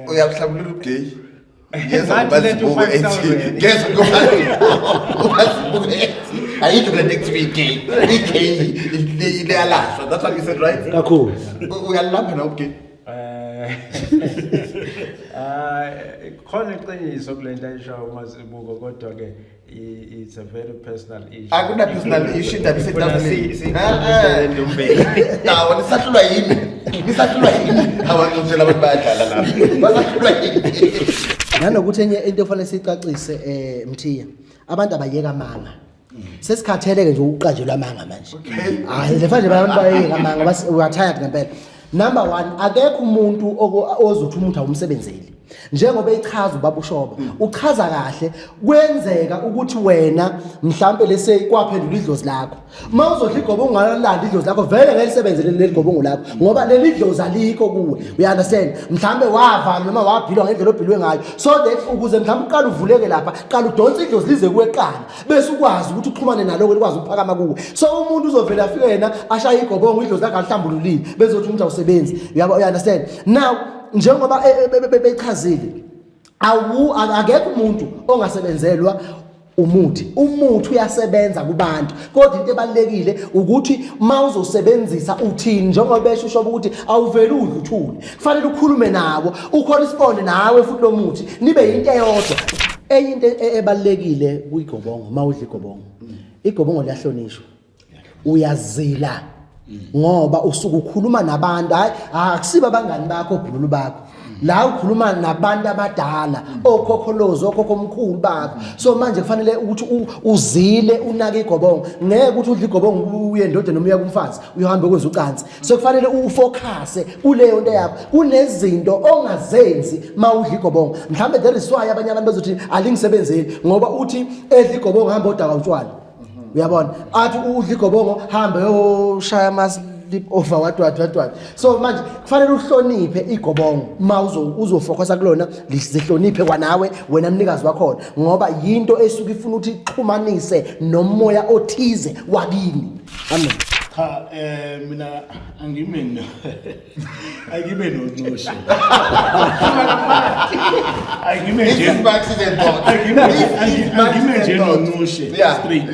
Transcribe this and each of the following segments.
Uyabuhlambulula ubugay. Ngezwa Ngathi letha ngoMazibuko ethi u-5,000. ngezwa ngoMazibuko ethi ayikho lento ekuthiwa i-gay. I-gay liyalahlwa. That's what you said, right? Kakhulu. Uyalapha na ubugay? Ah, khona iqiniso kule nto ayishoyo uMazibuko, kodwa ke it's a very personal issue. Akuna personal issue, indaba Ifuna isetafuleni. siyixoxele endumbeni. Nawo nisahlulwa yini? Nisahlulwa yini? Awanxushela abantu bayadlala lapha. Basahlulwa yini? Nanokuthi enye into efanele siyicacise, Mthiya, abantu abayeka amanga. Sesikhathele-ke nje ukuqanjelwa amanga manje. Hayi, le manje abantu bayeka amanga, we are tired ngempela. Number one, akekho umuntu ozothi umuntu awumsebenzeli. Njengoba echaza ubaba uShoba, uchaza kahle, kwenzeka ukuthi wena mhlambe lese kwaphendula idlozi lakho. Uma uzodla igobongo ungalanda idlozi lakho, vele ngeke lisebenze leli gobongo lakho, ngoba leli dlozi alikho kuwe. You understand? Mhlambe wavalwa noma wabhilwa ngendlela obhilwe ngayo. So that ukuze mhlambe uqale uvuleke lapha, qala udonse idlozi lize kuwe kuqala, bese ukwazi ukuthi uxhumane nalo, likwazi ukuphakama kuwe. So umuntu uzovela afike yena ashaye igobongo, idlozi lakhe alihlambululile, bezothi umuntu awusebenzi. Uyabo, you understand? Now njengoba bechazile, awu akekho umuntu ongasebenzelwa umuthi. Umuthi uyasebenza kubantu, kodwa into ebalulekile ukuthi uma uzosebenzisa uthini, njengoba besho usho ukuthi awuveli udle uthule, kufanele ukhulume nawo, ucorresponde nawe futhi lo muthi nibe into eyodwa. Enye into ebalulekile kuyigobongo, uma udla igobongo, igobongo liyahlonishwa, uyazila, ngoba usuke ukhuluma nabantu, hayi akusibo abangani bakho, obhululu bakho la, ukhuluma nabantu abadala, okhokholozi, okhokhomkhulu bakho. So manje kufanele ukuthi uzile, unake igobongo. Ngeke ukuthi udle igobongo uye endodeni noma uye kumfazi, uyohambe ukwenza ucansi. So kufanele ufocuse kuleyo nto yakho. Kunezinto ongazenzi uma udla igobongo. Mhlawumbe there is why abanye abantu bezothi alingisebenzeli, ngoba uthi edla igobongo hamba odaka utshwala, uyabona, athi udla igobongo hambe yoshaya ama sleep over, what what what what. So manje kufanele uhloniphe igobongo uma uzofocusa kulona, lizihloniphe kwanawe wena mnikazi wakhona, ngoba yinto esuke ifuna ukuthi ixhumanise nomoya othize wakini. Amen. Cha, mina angime noNcoshe. Angime This nje. is my accident thought. Angime nje noNcoshe straight.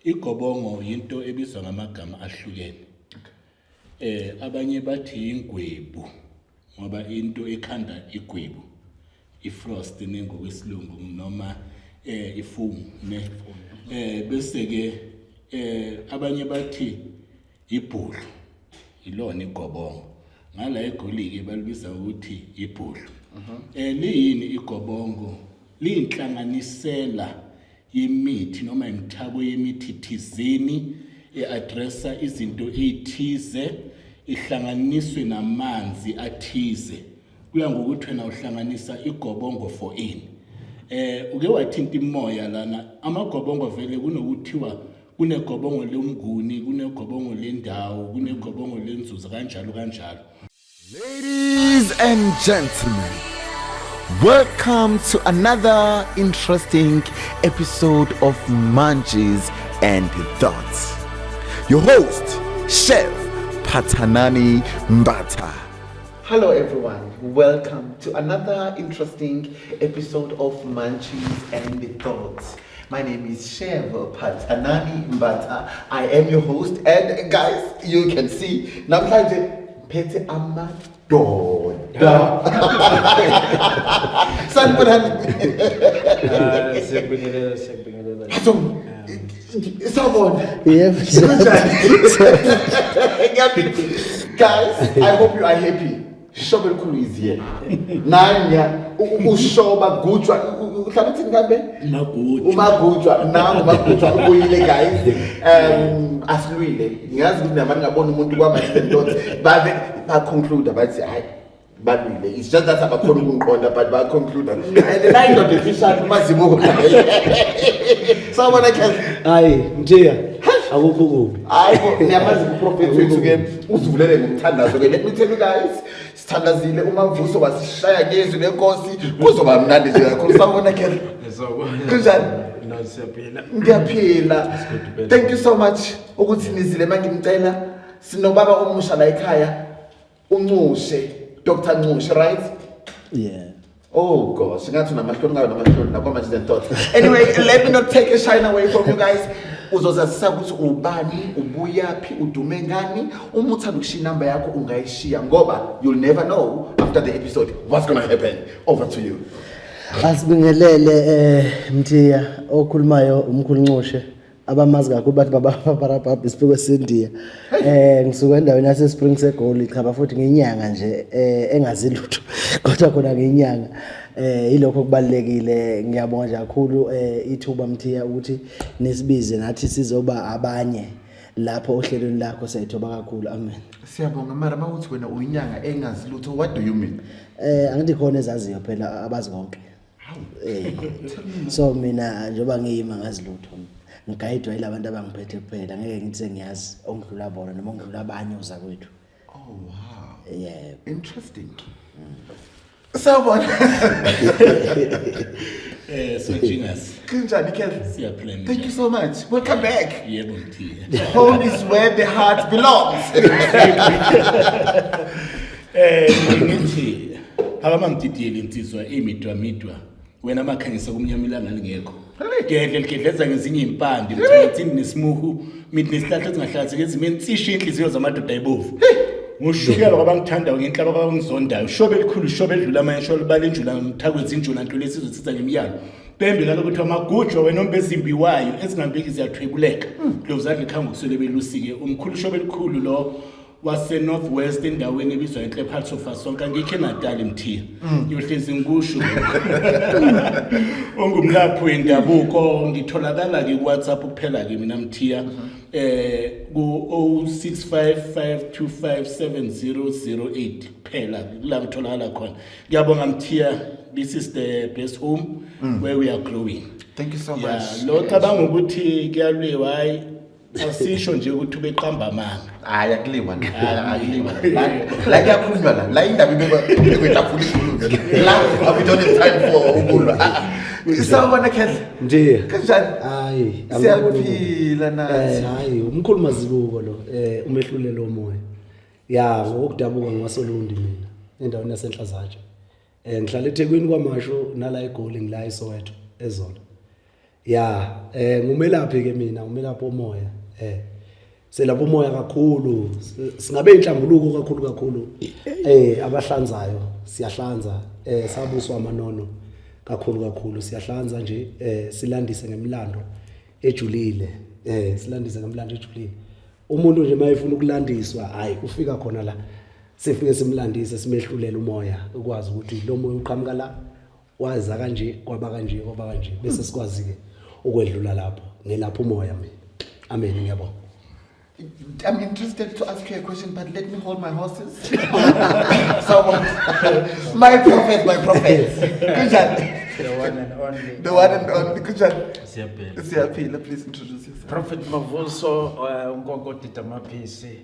Igobongo into ebizwa ngamagama ahlukene. Abanye bathi ingwebu, ngoba into ekhanda igwebu, ifrost nengokwesilungu, noma ifoam ne. Bese ke abanye bathi ibhudlu, ilona igobongo. Ngala eGoli ke balibiza ukuthi ibhudlu. Liyini igobongo? Liyinhlanganisela yemithi noma imithako yemithi thizeni e-addressa izinto ezithize, ihlanganiswe namanzi athize. Kuya ngokuthi wena uhlanganisa igobongo for ini. Uke wathinta imoya lana, amagobongo vele kunokuthiwa kunegobongo lomnguni, kunegobongo lendawo, kunegobongo lenzuza, kanjalo kanjalo. Ladies and gentlemen, welcome to another interesting episode of Munchies and Thoughts. Your host, Chef Patanani Mbata. Hello everyone, welcome to another interesting episode of Munchies and Thoughts. My name is Chef Patanani Mbata. I am your host, and guys, you can see namhlanje phethe amadoda. Sanibonani. Ah, siyakubingelela, siyakubingelela. So, sawubona. Yebo. Kunjani? Guys, I hope you are happy. Shoba elikhulu is here. Nanya ushoba gujwa, uhlala uthini kambe? Magujwa. Umagujwa, nangu umagujwa ubuyile, guys. Asilwile. Ngiyazi ukuthi nabantu ngabona umuntu kwama-thoughts babe ba conclude bathi hayi balwile. It's just that abakhona ukungiqonda, but ba conclude. And la indoda efishane uMazibuko. Sawubona, Ken. Hayi Mthiya, akukho kubi. Hayi bo, niyamazi uprofethi wethu ke, uzivulele ngomthandazo ke. Let me tell you guys, sithandazile, uMavuso wasishaya ngezwi lenkosi, kuzoba mnandi nje kakhulu. Sawubona, Ken. Sawubona. Kunjani? No, siyaphila. Ngiyaphila. Good. Thank you so much ukuthi nizile mangimcela. Sinobaba omusha la ekhaya, uNcushe. Dr Ncushi, right? Yeah. Oh gosh, ngathi unamahloni, ngabe namahloni nakwamanje the thoughts. Anyway, let me not take a shine away from you guys. Uzozazisa ukuthi ubani, ubuyaphi, udume ngani. Uma uthanda ukushiya inamba yakho ungayishiya ngoba you'll never know after the episode what's going to happen. Over to you. Asibingelele Mthiya, okhulumayo umkhulu Ncoshe, abamazi kakhulu bathi baba parabab isipiko seNdiya. Ngisuka endaweni yase Springs eGoli, cha futhi nginyanga nje engazi lutho kodwa khona nginyanga. Ilokho kubalekile, ngiyabonga nje kakhulu ithuba Mthiya ukuthi nisibize nathi sizoba abanye lapho ohlelweni lakho, siyayithoba kakhulu, amen. Siyabonga. Mara mawuthi wena uyinyanga engazi lutho, what do you mean? Angithi khona ezaziyo phela, abazi konke. So mina njengoba ngiyima ngazi lutho, ngigayidwa yilabantu abangiphethe kuphela, ngeke ngithi sengiyazi ongidlula bona noma ongidlula abanye uzakwethu. Oh wow. Yebo. Interesting. Sawubona. Sojingas. Kunjani, Ken? Siyaphila. Thank you so much. Welcome back. Yebo, Mthiya. Home is where the heart belongs. Ngithi phakama mdidiyeli insizwa imidwa midwa wena makhanyisa kumnyama ilanga lingekho. Gedle ligedleza ngezinye impande mthakathini nesimuhu mithi nesihlahla esingahlatheki ezimeni cishe inhliziyo zamadoda ayibovu. Ngoshukela kwabangithandayo ngenhlaba kwabangizondayo. Shobe elikhulu, shobe edlula amanye, shobe libala injula mthakwenza injula ntuli esizwe sitha ngemiyalo. Pembe kaloku kuthiwa magujwa wena ombezimbiwayo ezingambeki ziyathwebuleka. Ndlovu zadla ikhanga ukuswele belusike. Umkhulu shobe elikhulu lo wase North West endaweni ebizwa enhle parts of Asonke, angikho eNatal Mthiya, ngiyohlezi ngikusho ongumlaphi wendabuko. Ngitholakala ke ku WhatsApp kuphela ke mina Mthiya, ku 0655257008 kuphela kula ngitholakala khona. Ngiyabonga Mthiya, this is the best home where we are growing. Thank you so much. Lo cabanga ukuthi kuyalwiwa, hayi, asisho nje ukuthi ubeqamba amanga. Hayi, akuliwa la, akuliwa la. La kuyakhulunywa la. La indaba ibekwa ibekwe etafuleni ikhulunywe. La we don't have time for ukulwa. Ah, ah. Sawubona Khehle. Nje. Kanjani? Hayi. Siyaphila nathi. Hayi, umkhulu Mazibuko lo, umehlulelo womoya. Ya, ngokudabuka ngwaSolundi mina, endaweni yaseNhlazatshe. Ngihlala eThekwini kwaMashu nala eGoli, ngila eSoweto eZola. Ya, ngumelaphi ke mina, umelaphi omoya. Selapha umoya kakhulu. Singabe inhlambuluko kakhulu kakhulu. Abahlanzayo, siyahlanza. Sabuswa amanono kakhulu kakhulu, siyahlanza nje, silandise ngemilando ejulile. Silandise ngemilando ejulile. Umuntu nje mayefuna ukulandiswa, hayi, ufika khona la. Sifike simlandise, simehlulele umoya, ukwazi ukuthi lo moya uqhamuka la, waza kanje, kwaba kanje, kwaba kanje, bese sikwazi ke ukwedlula lapho ngelapho umoya mina. Amen, ngiyabonga. I'm interested to ask you a question, but let me hold my horses. So, my prophet, my prophet. Kunjani? The one and only. The one and only. Kunjani? Siyaphila. Siyaphila, please introduce yourself. Prophet Mavuso, unkonko dida maphisi,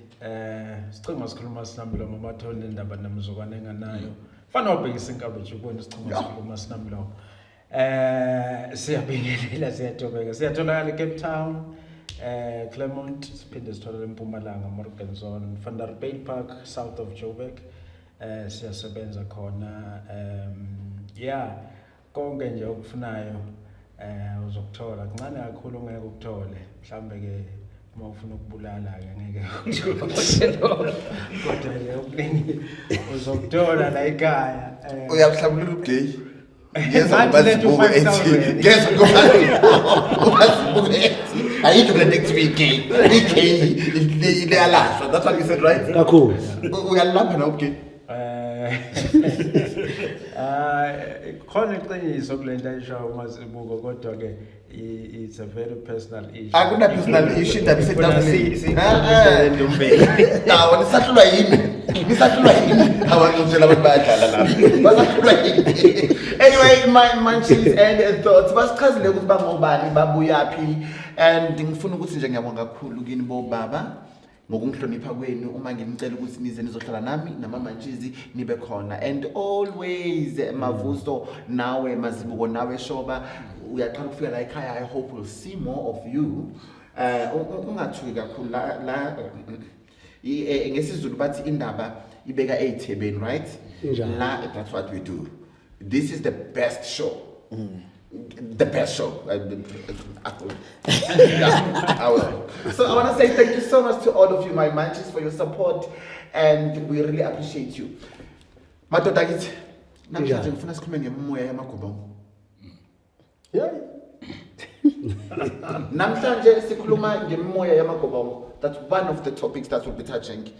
sicinga sikhuluma sinamlomo mathole indaba namzukwane enganayo. Fana ubhekisa inkabi nje ukubona isicinga sikhuluma sinamlomo. Siyabingelela, siyathokoza. Siyatholakala eCape Town, Claremont, siphinde sitholakale eMpumalanga, Morgenzon, Van der Bijl Park, south of Joburg. Siyasebenza khona. Yeah, konke nje okufunayo uzokuthola. Kuncane kakhulu ongeke ukuthole. Mhlambe ke uma ufuna ukubulala ke ngeke ukuthole. Kodwa nje okuningi uzokuthola la ekhaya. Uyakuhlambulula ugay. Ngezwa Ngathi lethu kuMazibuko ethi 5,000. Ngezwa kuMazibuko ethi ayikho lento ekuthiwa i-gay. I-gay iyalahlwa. That's what you said, right? Kakhulu. Uyalapha na ugay? Khona iqiniso kule nto ayishoyo uMazibuko, kodwa ke it's a very personal issue. Akuna personal issue, indaba isetafuleni. Ngifuna endumbeni. Hawu, nisahlulwa yini? Nisahlulwa yini? Awanxushela abantu bayadlala lapha. Basahlulwa yini? Anyway, my munchies and thoughts. Basichazile ukuthi bangobani, babuyaphi, and ngifuna ukuthi nje ngiyabonga kakhulu kini bobaba ngokungihlonipha kwenu uma nginicela ukuthi nize nizohlala nami nama-munchies nibe khona. And always, Mavuso, nawe Mazibuko, nawe Shoba, uyaqala ukufika la ekhaya. I hope we'll see more of you. Ungathuki kakhulu la, la ngesiZulu bathi indaba ibeka ey'thebeni, right? Injalo. La, that's what we do. This is the best show. The best show. Yeah, I will. So I want to say thank you so much to all of you, my manches, for your support, and we really appreciate you. Madoda akithi, namhlanje Injalo. ngifuna sikhulume ngemimoya yamagobongo. Yeah. Namhlanje sikhuluma ngemimoya yamagobongo. That's one of the topics that we'll be touching.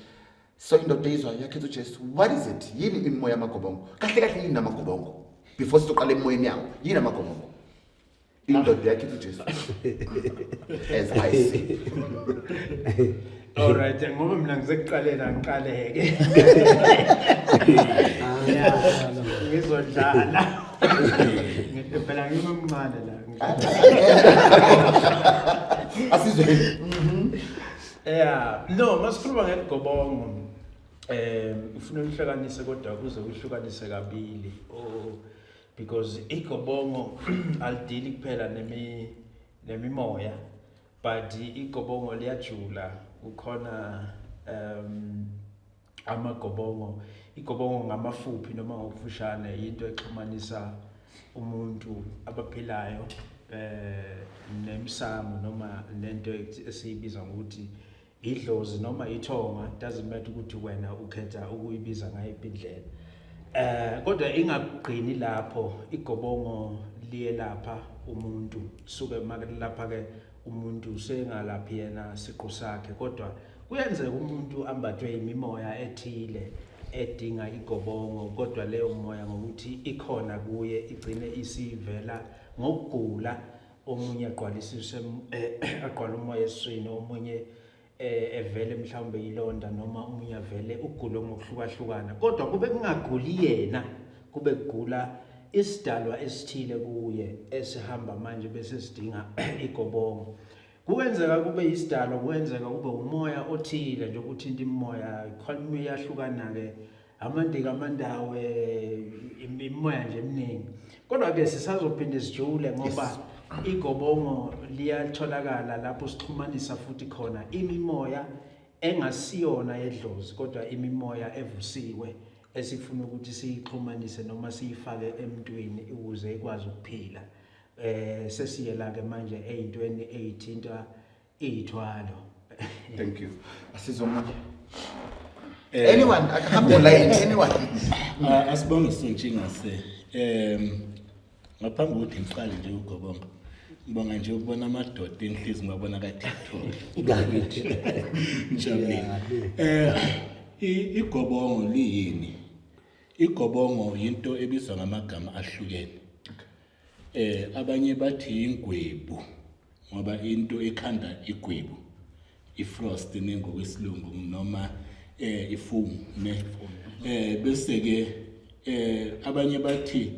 So indoda izwa yakhetha uJesu. What is it? Yini imimoya yamagobongo? Kahle kahle yini amagobongo? Before sizoqala emoyeni yawo, yini amagobongo? Indoda yakhetha uJesu. As I see. All right, ngoba mina ngisekuqaleni ngiqaleke. Ngizodlala. Phela ngimncane la. Asizweni. Yeah, no, masikhuluma ngegobongo. Ufuna uhlukanise kodwa kuze uhlukanise kabili. Oh, because igobongo alidili kuphela nemimoya, but igobongo liyajula. Ukhona amagobongo, igobongo ngamafuphi noma ngokufushane into exhumanisa umuntu abaphilayo nemsamo noma lento esiyibiza ngokuthi idlozi noma ithonga, doesn't matter ukuthi wena ukhetha ukuyibiza ngayiphi indlela. Kodwa ingagqini lapho, igobongo liyelapha umuntu, suke makulapha ke umuntu sengalaphi yena siqu sakhe, kodwa kuyenzeka umuntu ambathwe imimoya ethile edinga igobongo, kodwa leyo moya ngokuthi ikhona kuye igcine isivela ngokugula. Omunye agqwalisise agqwala umoya esiswini, omunye evele mhlawumbe ilonda, noma omunye avele ukugula ngokuhlukahlukana, kodwa kube kungaguli yena, kube kugula isidalwa esithile kuye esihamba manje bese sidinga igobongo. Kuyenzeka kube isidalwa, kuyenzeka kube umoya othile nje ukuthinta imimoya, khona imimoya iyahlukana ke, amandika amandawe, imimoya nje eminingi. Kodwa ke sisazophinde sijule ngoba igobongo liyatholakala lapho sixhumanisa futhi khona imimoya engasiyona yedlozi, kodwa imimoya evusiwe esifuna ukuthi siyixhumanise noma siyifake emntwini ukuze ikwazi ukuphila. Sesiyela ke manje eyintweni eyithinta iy'thwalo. Thank you. Asizomunye. Anyone, akuhambe online, anyone. Asibonge Sontshinga. Ngaphambi kokuthi ngiqale nje ugobongo, ngibonga nje ukubona amadoda enhliziyo ngibabona ka TikTok. Ngijabulile. Igobongo liyini? Igobongo into ebizwa ngamagama ahlukene. Abanye bathi ingwebu ngoba into ekhanda igwebu, ifrost nengokwesilungu noma ifumu ne. Bese ke abanye bathi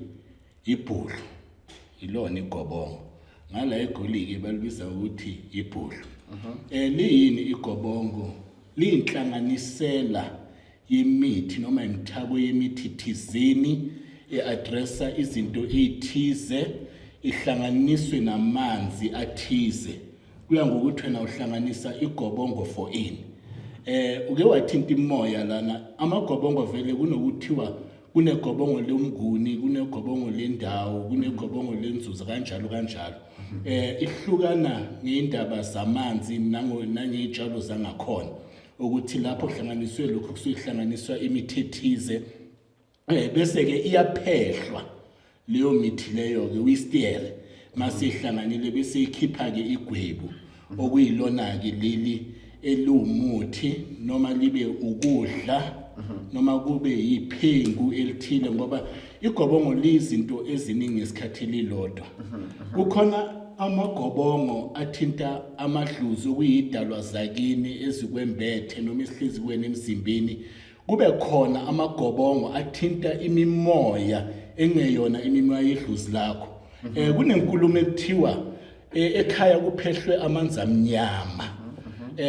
ibhudlu, ilona igobongo. Ngala eGoli ke balibiza ukuthi ibhudlu. Liyini igobongo? Liyinhlanganisela yemithi noma imithako yemithi thizeni e-addressa izinto ezithize, ihlanganiswe namanzi athize. Kuya ngokuthi wena uhlanganisa igobongo for ini. Uke wathinta imoya lana, amagobongo vele kunokuthiwa kunegobongo lomnguni, kunegobongo lendawo, kunegobongo lenzuza, kanjalo kanjalo. Ihlukana ngeindaba zamanzi nangezitshalo zangakhona, ukuthi lapho kuhlanganiswe lokhu kusuke kuhlanganiswa imithi ethize. Bese ke iyaphehlwa leyo mithi leyo ke, uyistiyere masihlanganile, bese ikhipha ke igwebu okuyilona ke leli eliwumuthi noma libe ukudla noma kube yiphengu elithile, ngoba igobongo liyizinto eziningi ngesikhathi lilodwa. Kukhona amagobongo athinta amadluzi okuyidalwa zakini ezikwembethe noma esihlezi kuwena emzimbeni, kube khona amagobongo athinta imimoya engeyona imimoya yedlozi lakho. Kunenkulumo ekuthiwa ekhaya kuphehlwe amanzi amnyama.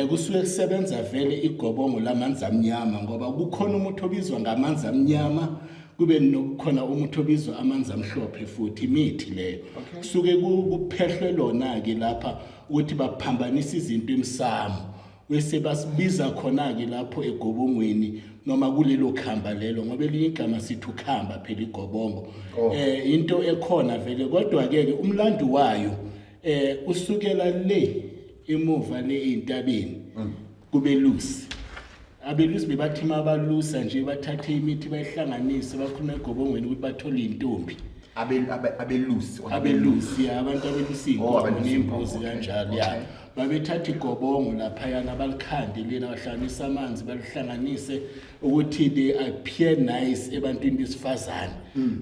Kusuke kusebenza vele igobongo lamanzi amnyama, ngoba kukhona umuthi obizwa ngamanzi amnyama, kube nokukhona umuthi obizwa amanzi amhlophe, futhi imithi leyo kusuke kuphehlwe lona ke lapha ukuthi baphambanisa izinto emsamo, bese basibiza khona ke lapho egobongweni. Noma kulelo khamba lelo, ngoba elinye igama sithi ukhamba phela igobongo. Into ekhona vele, kodwa ke umlando wayo usukela le emuva le ey'ntabeni kubelusi. Abelusi bebathi uma balusa nje bathathe imithi bayihlanganise, bakhulume egobongweni ukuthi bathole iy'ntombi. Abelusi? Abelusi, ya, abantu abelusa iy'nkomo abelusa ney'mbuzi iy'nkomo, okay, kanjalo, ya. Babethatha igobongo laphayana, balikhande lena, bahlanganise amanzi, balihlanganise ukuthi they appear nice ebantwini besifazane,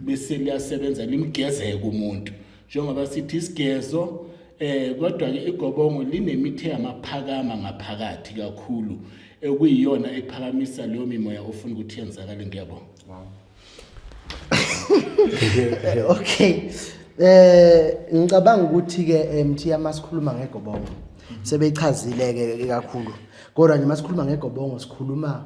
bese liyasebenza, limgezeke umuntu, njengoba sithi isigezo. Kodwa ke igobongo linemithi yamaphakama ngaphakathi kakhulu, ekuyiyona ephakamisa leyo mimoya ofuna ukuthi yenzakale. Ngiyabonga. Okay, ngicabanga ukuthi ke Mthiya, masikhuluma ngegobongo sebeyichazile ke kakhulu, kodwa nje masikhuluma ngegobongo sikhuluma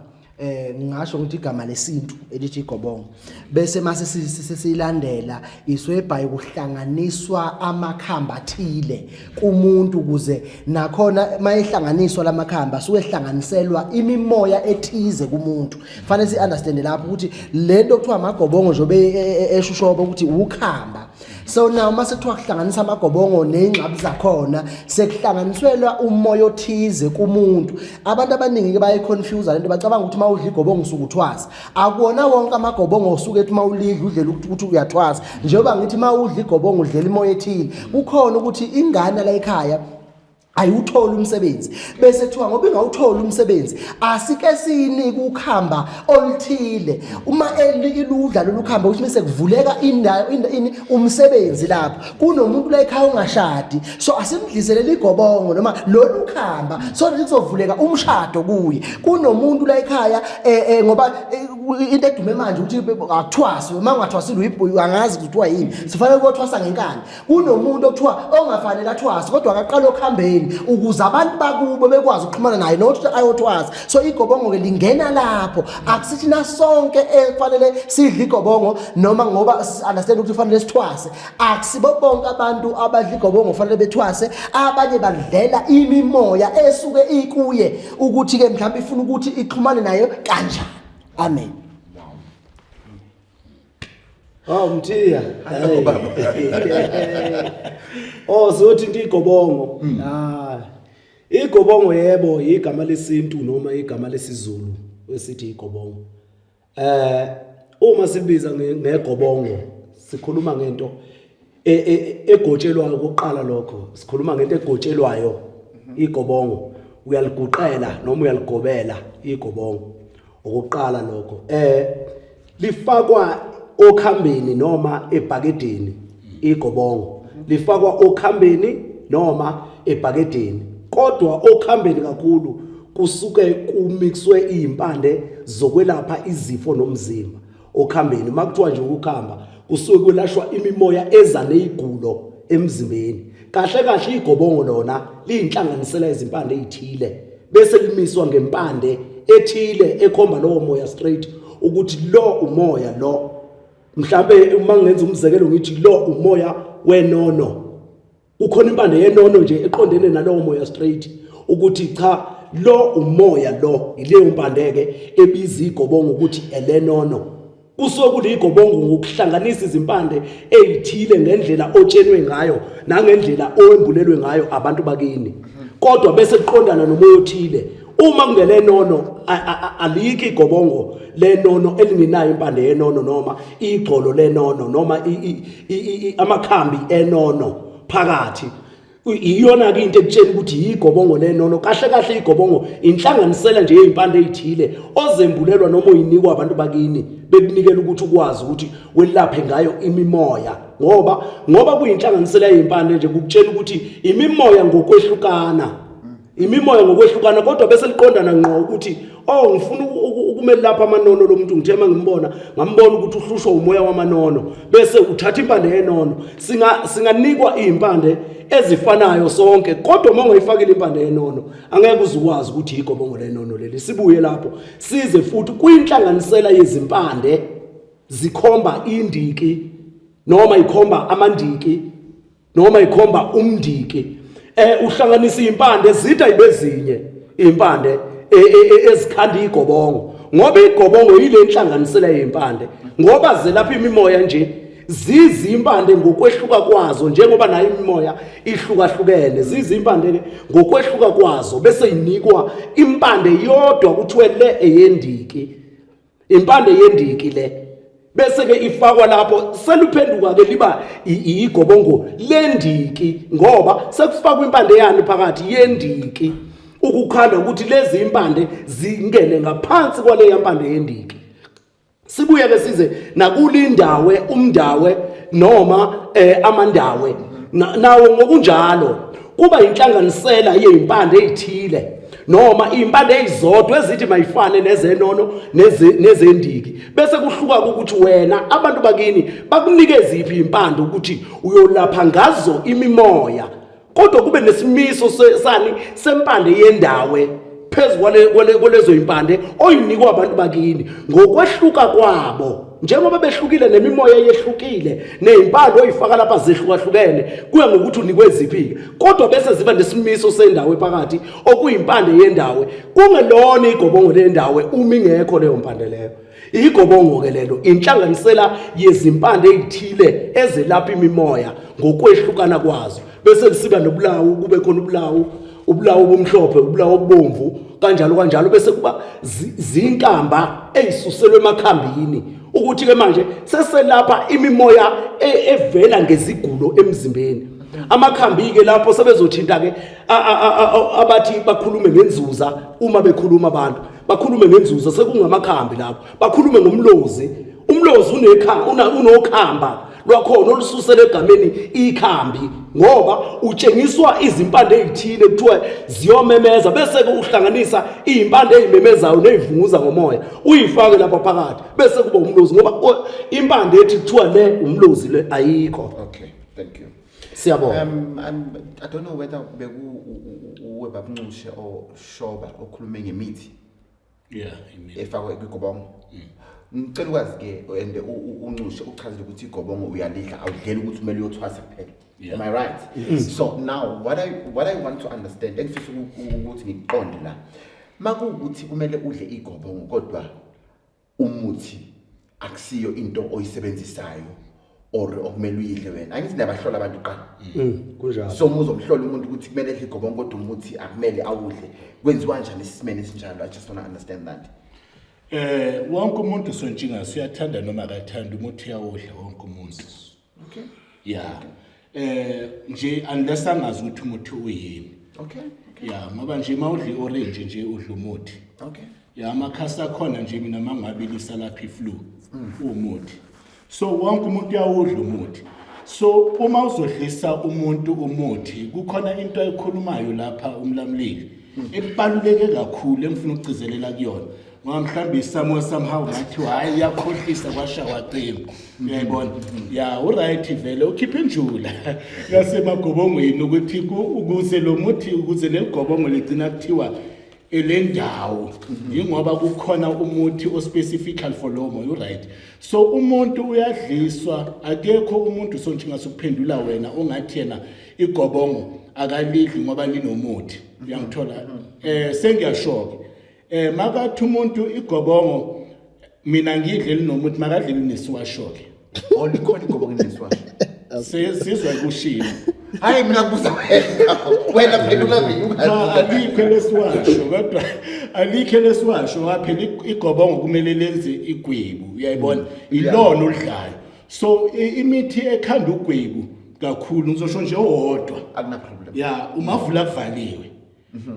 ngingasho ukuthi igama lesintu elithi igobongo, bese mase sesilandela iswebhayi kuhlanganiswa amakhamba athile kumuntu, ukuze nakhona mayehlanganiswa lamakhamba suke ehlanganiselwa imimoya ethize kumuntu. Fanele si-understand lapho ukuthi lento kuthiwa amagobongo njengoba eshushoba ukuthi ukhamba. So now mase kuthiwa kuhlanganisa amagobongo ney'ngxabi zakhona, sekuhlanganiswelwa umoya othize kumuntu. Abantu abaningi-ke bayayiconfuse lento, bacabanga ukuthi uma udla igobongo usuke uthwasa. Akuwona wonke amagobongo osuke ethi uma ulidla udlela ukuthi uyathwasa. Njengoba ngithi uma udla igobongo udlela imoya ethile, kukhona ukuthi ingane la ekhaya ayiwutholi umsebenzi, bese kuthiwa ngoba ingawutholi umsebenzi asike siyinike ukhamba oluthile. Uma iludla lolu khamba, ukuthi bese kuvuleka indawo ini umsebenzi lapho. Kunomuntu la ekhaya ongashadi, so asimdlisele igobongo noma lolu khamba so that kuzovuleka umshado kuye. Kunomuntu la ekhaya ngoba into edume manje ukuthi akuthwaswe, uma ungathwasile angazi kuthiwa yini, sifanele ukuyothwasa ngenkani. Kunomuntu okuthiwa ongafanele athwase, kodwa akaqala okuhambeni ukuze abantu bakubo bekwazi ukuxhumana naye nokuthi ayothwasa. So igobongo-ke lingena lapho. Akusithi nasonke ekufanele sidle igobongo noma ngoba understand ukuthi kufanele sithwase. Akusibo bonke abantu abadla igobongo kufanele bethwase. Abanye badlela imimoya esuke ikuye ukuthi-ke mhlawumbe ifuna ukuthi ixhumane nayo kanjani. Amen. Oh Mthiya. Hello, baba. Oh, sothi into igobongo. Ah. Igobongo yebo igama lesintu noma igama lesiZulu esithi igobongo. Uma sibiza ngegobongo sikhuluma ngento egotshelwayo kokuqala lokho. Sikhuluma ngento egotshelwayo igobongo. Uyaliguqela noma uyaligobela igobongo. Okokuqala lokho. Lifakwa okhambeni noma ebhakedeni igobongo. Lifakwa okhambeni noma ebhakedeni. Kodwa okhambeni kakhulu kusuke kumixwe izimpande zokwelapha izifo nomzimba. Okhambeni makuthiwa nje ukukhamba kusuke kwelashwa imimoya eza nezigulo emzimbeni. Kahle kahle igobongo lona liyinhlanganisela izimpande ezithile, bese limiswa ngempande ethile ekhomba lowo moya straight ukuthi lo umoya lo. Mhlambe uma ngenza umzekelo ngithi lo umoya wenono, kukhona impande yenono nje eqondene nalowo moya straight ukuthi cha, lo umoya lo. Ileyo mpande-ke ebiza igobongo ukuthi elenono. Kusuke kuligobongo ngokuhlanganisa izimpande ezithile ngendlela otshenwe ngayo nangendlela owembulelwe ngayo abantu bakini, kodwa bese kuqondana nomoya othile. Uma kungelenono, alikho igobongo lenono elingenayo impande yenono noma igxolo lenono noma amakhambi enono phakathi. Iyona ke into ekutshela ukuthi yigobongo lenono. Kahle kahle igobongo inhlanganisela nje yezimpande ezithile ozembulelwa noma uyinikwa abantu bakini, bekunikela ukuthi ukwazi ukuthi welaphe ngayo imimoya, ngoba kuyinhlanganisela yezimpande nje, kukutshela ukuthi imimoya ngokwehlukana, imimoya ngokwehlukana, kodwa bese liqondana ngqo ukuthi oh, ngifuna ukumelapha amanono lo muntu. Ngithe mangimbona ngambona ukuthi uhlushwa umoya wamanono, bese uthatha impande yenono. Singanikwa izimpande ezifanayo sonke, kodwa uma ungayifakile impande yenono angeke uze ukwazi ukuthi igobongo lenono leli. Sibuye lapho size futhi kwinhlanganisela yezimpande, zikhomba indiki noma ikhomba amandiki noma ikhomba umndiki. Uhlanganisa impande zitha ibezinye impande ezikhanda igobongo. Ngoba igobongo yile nhlanganisela yezimpande, ngoba zelapha imimoya nje zizimpande ngokwehluka kwazo, njengoba nayo imimoya ihlukahlukene, zizimpande ke ngokwehluka kwazo, bese inikwa impande yodwa kuthiwe le eyendiki, impande yendiki le, bese ke ifakwa lapho, seluphenduka ke liba igobongo lendiki, ngoba sekufakwa impande yani phakathi yendiki, ukukhanda ukuthi lezi impande zingene ngaphansi kwaleya mpande yendiki. Sibuye ke size nakulindawe, umndawe noma amandawe, nawo ngokunjalo kuba inhlanganisela yezimpande ezithile noma izimpande ezizodwa ezithi mayifane nezenono nezendiki, bese kuhluka ukuthi wena abantu bakini bakunikeze iphi impande ukuthi uyolapha ngazo imimoya, kodwa kube nesimiso sani sempande yendawe phezu kwalezo impande oyinikwa abantu bakini ngokwehluka kwabo, njengoba behlukile nemimoya yehlukile nezimpande oyifaka lapha zehlukahlukene, kuya ngokuthi unikwe ziphi, kodwa bese ziba nesimiso sendawo ephakathi okuyimpande yendawo, kungelona igobongo lendawo uma ingekho leyo mpande leyo. Igobongo ke lelo inhlanganisela yezimpande ezithile ezelapha imimoya ngokwehlukana kwazo, bese kusiba nobulawu, kube khona ubulawu, ubulawu obumhlophe, ubulawu obubomvu, kanjalo kanjalo, bese kuba zinkamba ezisuselwe emakhambini, ukuthi ke manje seselapha imimoya evela ngezigulo emzimbeni. Amakhambi ke lapho sebezothinta ke abathi bakhulume ngenzuza, uma bekhuluma abantu bakhulume ngenzuza, sekungamakhambi lapho, bakhulume ngomlozi. Umlozi unokhamba lwakhona olususela egameni ikhambi, ngoba utshengiswa izimpande ezithile kuthiwa ziyomemeza, bese ke uhlanganisa izimpande ezimemezayo nezivunguza ngomoya, uyifake lapha phakathi, bese kuba umlozi, ngoba impande ethi kuthiwa le umlozi le ayikho. Okay, thank you. Siyabonga. I don't know whether beku uwe babunxushe or Shoba okhulume ngemithi Yeah, imithi. Efakwe kwigobongo. Ngicela ukwazi ke, and uNcushe uchazile ukuthi igobongo uyalidla, awudlela ukuthi kumele uyothwasa kuphela. Yeah. Am I right? So now what I want to understand, engifisa ukuthi ngiqonde la. Makuwukuthi kumele udle igobongo kodwa umuthi akusiyo into oyisebenzisayo or okumele uyidle wena. Angithi nabahlola abantu kuqala. Kunjalo. So uma uzomhlola umuntu ukuthi kumele edle igobongo kodwa umuthi akumele awudle, kwenziwa kanjani isimene esinjalo? I just want to understand that. Wonke umuntu sontshinga uyathanda noma akathanda umuthi, uyawudla wonke umuntu. Yeah. Nje unless angazi ukuthi umuthi uyini. Yeah, ngoba nje mawudla i-orange nje udla umuthi. Ya, amakhasi akhona nje mina mangawabilisa lapha i-flu umuthi. So wonke umuntu uyawudla umuthi. So uma uzodlisa umuntu umuthi, kukhona into ayikhulumayo lapha umlamleli ebaluleke kakhulu engifuna ukugcizelela kuyona, ngoba mhlawumbe isamo somehow ngathi hayi iyakhohlisa kwasha kwacima, uyayibona? Ya, uright vele, ukhipha injula yasemagobongweni ukuthi ukuze lo muthi, ukuze leli gobongo ligcina kuthiwa elendawo, yingoba kukhona umuthi ospecifical for lowo moya, uright. So umuntu uyadliswa, akekho umuntu sontshinga ukuphendula wena ongathi yena igobongo akalidli ngoba linomuthi, uyangithola? Sengiyasho ke, makathi umuntu igobongo mina ngidle linomuthi, makadle linesiwasho ke. Oh, likhona igobongo elinesiwasho? Sizwa kushilo. Hayi, mina kubuza wena. Wena phendula mina. Cha, alikho lesiwasho, kodwa alikho lesiwasho waphela igobongo kumele lenze igwebu, uyayibona? Ilona oludlayo. So imithi ekhanda ugwebu kakhulu ngizosho nje owodwa. Akuna problem. Ya, umavula kuvaliwe.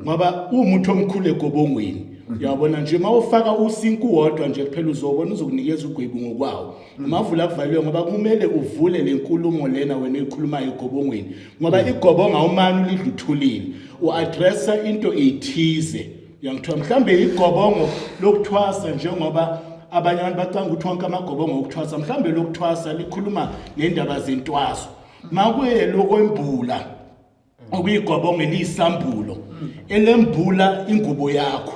Ngoba umuthi omkhulu egobongweni. Uyabona nje mawufaka usinku wodwa nje kuphela uzobona uzokunikeza ugwebu ngokwawo. Umavula kuvaliwe ngoba kumele uvule lenkulumo lena wena oyikhulumayo egobongweni. Ngoba igobongo awumani ulidla uthulile. Uaddressa into ethize. Uyangithola? Mhlambe igobongo lokuthwasa, njengoba abanye abantu bacanga ukuthi wonke amagobongo okuthwasa, mhlambe lokuthwasa likhuluma ngendaba zentwaso. Makuye lokwembula okuyigobongo eliyisambulo elembula ingubo yakho,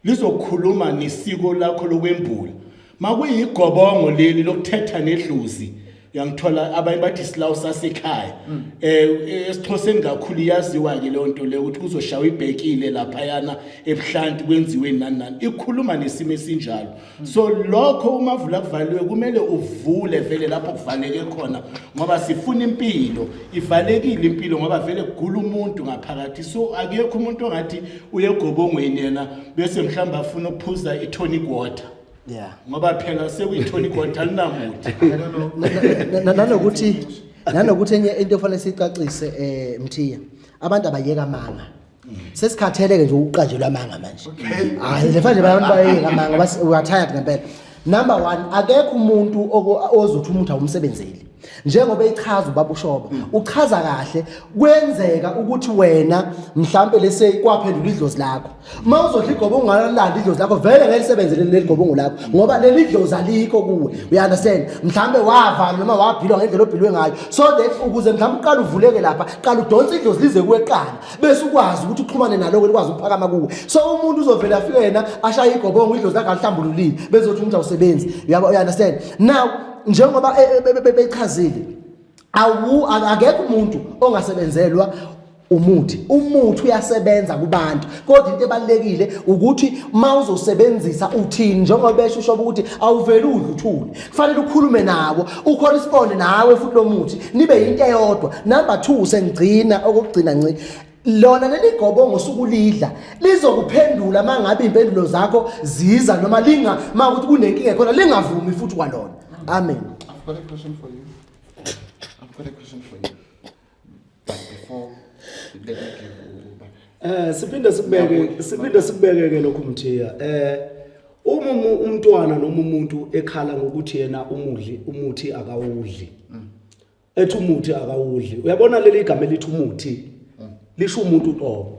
lizokhuluma nesiko lakho lokwembula. Makuyigobongo leli lokuthetha nedlozi. Uyangithola, abanye bathi isilawu sasekhaya. EsiXhoseni kakhulu iyaziwa ke leyo nto leyo, ukuthi kuzoshawa ibhekile laphayana ebuhlanti, kwenziwe nani nani, ikhuluma nesimo esinjalo. So lokho uma vula kuvaliwe, kumele uvule vele lapho kuvaleke khona, ngoba sifuna impilo. Ivalekile impilo ngoba vele kugula umuntu ngaphakathi. So akekho umuntu ongathi uye egobongweni yena bese mhlawumbe afuna ukuphuza i-tonic water, ngoba phela sekuyi-tonic water, alinamuthi. I don't know. Nanokuthi enye into efanele siyicacise, Mthiya, abantu abayeka amanga. Sesikhathele ke nje ukuqanjelwa amanga manje. Hayi, le manje abantu bayeka amanga, we are tired ngempela. Number 1, akekho umuntu ozothi umuntu awumsebenzeli. Njengoba echaza ubaba uShoba, uchaza kahle, kwenzeka ukuthi wena mhlambe lese kwaphendula idlozi lakho. Uma uzodla igobongo ungalanda idlozi lakho, vele ngeke lisebenze leli gobongo lakho, ngoba leli dlozi alikho kuwe. You understand? Mhlambe wavalwa noma wabhilwa ngendlela obhilwe ngayo. So that ukuze mhlambe uqale uvuleke lapha, qala udonse idlozi lize kuwe kuqala, bese ukwazi ukuthi uxhumane nalo, likwazi ukuphakama kuwe. So umuntu uzovela afike yena ashaye igobongo, idlozi lakhe alihlambululile, bezothi umuntu awusebenzi. Uyabo, you understand? Now njengoba bechazile, awu akekho umuntu ongasebenzelwa umuthi. Umuthi uyasebenza kubantu, kodwa into ebalekile ukuthi uma uzosebenzisa uthini, njengoba besho usho ukuthi awuveli udle uthule, kufanele ukhulume nawo, ucorresponde nawe futhi lo muthi, nibe into eyodwa. Number 2, sengigcina okugcina nci lona leli gobongo sukulidla lizokuphendula mangabe impendulo zakho ziza noma linga makuthi kunenkinga khona, lingavumi futhi kwalona. Amen. I've got a question for you. I've got a question for you. But before, let me give you. Siphinde sikubeke ke lokhu, Mthiya. Uma umntwana noma umuntu ekhala ngokuthi yena umudli umuthi akawudli. Ethi umuthi akawudli. Uyabona, leli igama elithi umuthi lisho umuntu uqobo.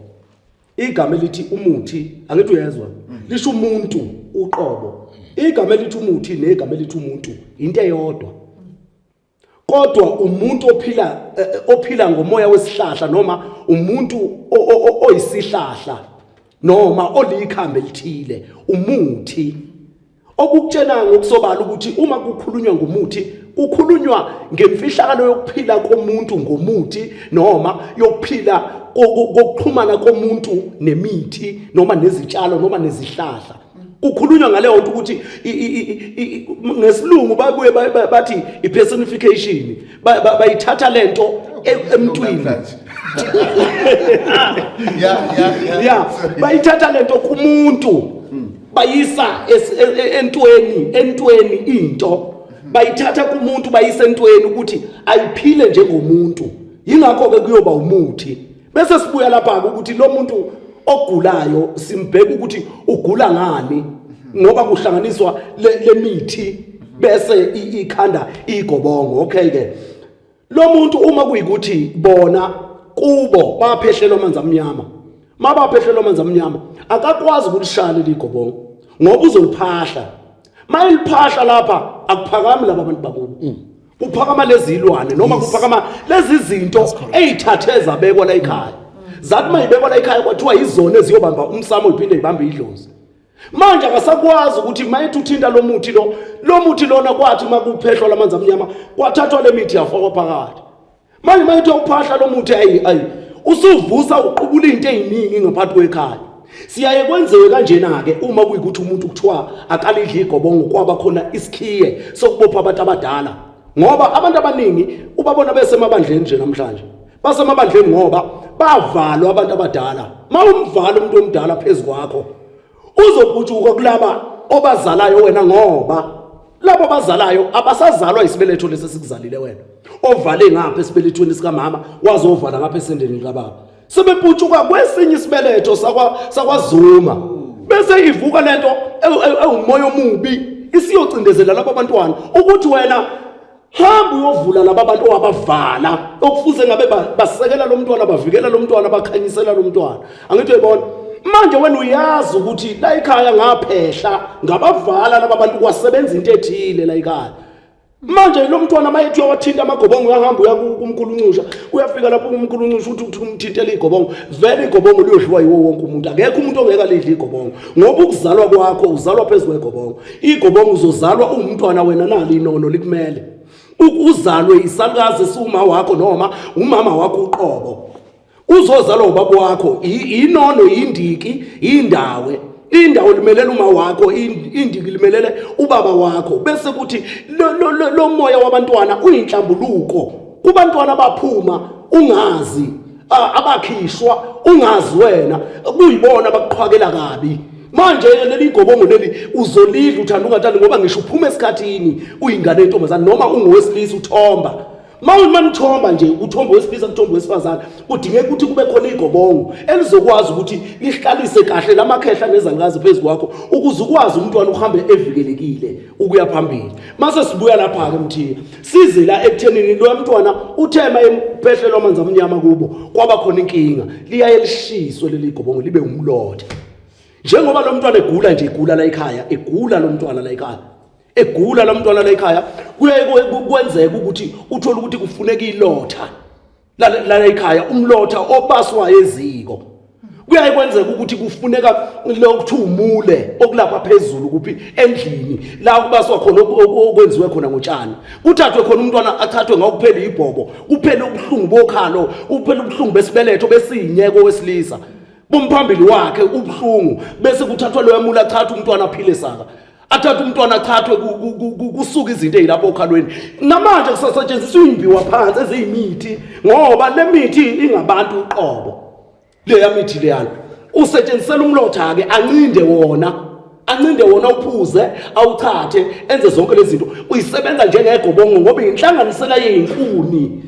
Igama elithi umuthi, angithi uyezwa, lisho umuntu uqobo. Igama elithi umuthi negama elithi umuntu into eyodwa. Kodwa umuntu ophila ngomoya wesihlahla, noma umuntu oyisihlahla, noma olikhambe elithile, umuthi okukutshela ngokusobala ukuthi uma kukhulunywa ngomuthi, kukhulunywa ngemfihlakalo yokuphila komuntu ngomuthi, noma yokuphila kokuxhumana komuntu nemithi noma nezitshalo noma nezihlahla. Kukhulunywa ngaleyo nto ukuthi ngesilungu babuye bathi i-personification. Bayithatha lento emntwini. Yeah. Bayithatha lento kumuntu, bayisa entweni. Into bayithatha kumuntu, bayisa entweni ukuthi ayiphile njengomuntu. Yingakho ke kuyoba umuthi. Bese sibuya lapha ke ukuthi lo muntu ogulayo simbheka ukuthi ugula ngani, ngoba kuhlanganiswa le mithi bese ikhanda igobongo. Okay ke, lo muntu uma kuyikuthi bona kubo baphehlelwa amanzi amnyama, mabaphehlelwa amanzi amnyama, akakwazi ukulishaya leli gobongo ngoba uzoliphahla. Mayiliphahla lapha, akuphakami laba bantu bakubo, kuphakama lezi ilwane noma kuphakama lezi zinto eyithathe zabekwa la ekhaya. Zathi mayibekwa la ekhaya, kwathiwa izona eziyobamba umsamo, iphinde ibambe idlozi. Manje akasakwazi ukuthi mayethi uthinta lo muthi lo muthi lona. Kwathi makuphehlwa lamanzi amnyama, kwathathwa le mithi yafakwa phakathi. Manje mayethi uphahla lo muthi, ayi ayi, usuvusa uqubula into eziningi ngaphansi kwekhaya. Siyaye kwenziwe kanjena ke uma kuyikuthi umuntu kuthiwa akalidli igobongo, kwaba khona isikhiye sokubopha abantu abadala, ngoba abantu abaningi ubabona besemabandleni nje namhlanje, basemabandleni ngoba bavalwa abantu abadala. Mawumvala umuntu omdala phezukwakho, uzoputshuka kulaba obazalayo wena, ngoba labo bazalayo abasazalwa isibeletho lesi esikuzalile wena. Ovale ngapha esibelethweni sikamama, wazovala ngapha esendeni likababa, sebeputshuka kwesinye isibeletho sakwaZuma, bese ivuka lento ewumoya omubi, isiyocindezela labo bantwana ukuthi wena hamba uyovula laba bantu owabavala, okufuze ngabe basekela lo mntwana, bavikela lo mntwana, bakhanyisela lo mntwana. Angithi uyayibona manje, wena uyazi ukuthi la ekhaya ngaphehla, ngabavala laba bantu, kwasebenza into ethile la ekhaya. Manje lo mntwana mayethi uyawathinta amagobongo, uyahamba uya kumkhuluncusha, uyafika lapho kumkhuluncusha, uthi umthintela igobongo. Vele igobongo liyodliwa yiwo wonke umuntu. Akekho umuntu ongeke alidle igobongo, ngoba ukuzalwa kwakho uzalwa phezu kwegobongo. Igobongo uzozalwa uwumntwana wena, nalo inono likumele. Uzalwe isalukazi esiwuma wakho noma umama wakho uqobo. Uzozalwa ubaba wakho inono yindiki indawe. Indawo limelele uma wakho, indiki limelele ubaba wakho. Bese kuthi lo moya wabantwana uyinhlambuluko. Kubantwana baphuma ungazi abakhishwa ungazi wena kuyibona abakuqhwakela kabi. Manje leli gobongo leli uzolidla uthanda ungathandi ngoba ngisho uphuma esikhathini uyingane yentombazane noma ungowesilisa uthomba. Uma nithomba nje uthomba wesilisa kuthomba wesifazane kudingeka ukuthi kube khona igobongo elizokwazi ukuthi lihlalise kahle lamakhehla nezalukazi phezu kwakho ukuze ukwazi umntwana uhambe evikelekile ukuya phambili. Mase sibuya lapha ke Mthiya, size la ekuthenini lo mntwana uthema emphehlelo amanzi amnyama kubo kwaba khona inkinga, liyaye lishiswe leli gobongo libe umlotha. Njengoba lo mntwana egula nje, egula la ekhaya, egula lo mntwana la ekhaya, egula lo mntwana la ekhaya, kuyaye kwenzeka ukuthi uthole ukuthi kufuneka ilotha la ekhaya, umlotha obaswayo eziko. Kuyaye kwenzeka ukuthi kufuneka lokuthiwa umule okulapha phezulu kuphi endlini la kubaswa khona okwenziwe khona ngotshani, kuthathwe khona umntwana achathwe ngawo kuphela ibhobo, kuphele ubuhlungu bokhalo, kuphele ubuhlungu besibeletho besinye kowesilisa bomphambili wakhe ubuhlungu, bese kuthathwa loya mule achathe umntwana aphile saka, athathe umntwana achathwe kusuka izinto ezilapho okhalweni. Namanje kusasetshenziswa imbiwa phansi eziyimithi ngoba le mithi ingabantu uqobo. Leya mithi leyana usetshenzisela umlotha ke, ancinde wona, ancinde wona, uphuze, awuchathe, enze zonke lezi zinto. Uyisebenza njengegobongo ngoba inhlanganisela yezinkuni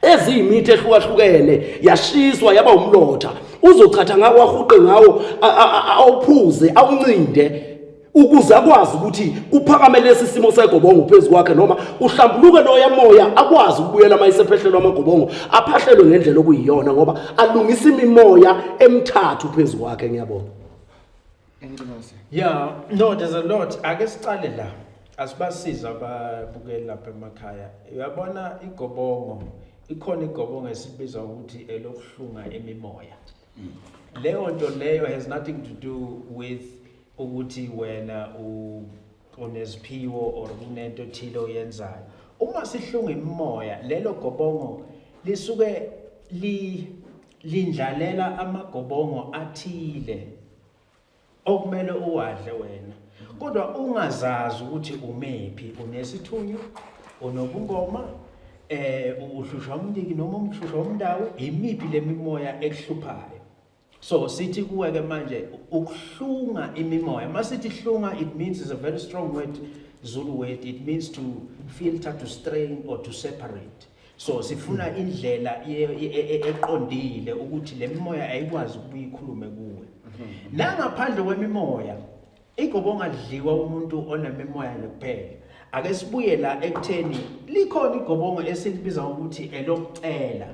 eziyimithi ehlukahlukene yashiswa yaba umlotha. Uzochatha ngawo, ahuqe ngawo, awuphuze, awuncinde ukuze akwazi ukuthi kuphakame lesi simo segobongo phezu kwakhe noma uhlambuluke loya moya, akwazi ukubuyela uma esephehlelwa amagobongo, aphahlelwe ngendlela okuyiyona ngoba alungisa imimoya emithathu phezu kwakhe. Ngiyabonga. Yeah, no, there's a lot. Ake sicale la. Asibasiza ababukeli lapha emakhaya. Uyabona igobongo, ikhona igobongo esibiza ukuthi elokuhlunga imimoya. Leyo nto leyo has nothing to do with ukuthi wena unesiphiwo or kunento ethile oyenzayo. Uma sihlunga imimoya, lelo gobongo lisuke li lindlalela amagobongo athile okumele uwadle wena kodwa ungazazi ukuthi umephi, unesithunywa, unobungoma, uhlushwa umndiki noma umhlushwa umndawo, imiphi lemimoya ekuhluphayo. So sithi kuwe ke manje ukuhlunga imimoya, masithi hlunga, it means, is a very strong word, Zulu word, it means to filter, to strain or to separate. So sifuna indlela eqondile ukuthi le mimoya ayikwazi ukubuye ikhulume kuwe. Nangaphandle kwemimoya, igobongo adliwa umuntu onemimoya nje kuphela. Ake sibuye la ekutheni likhona igobongo esilibiza ngokuthi elokucela.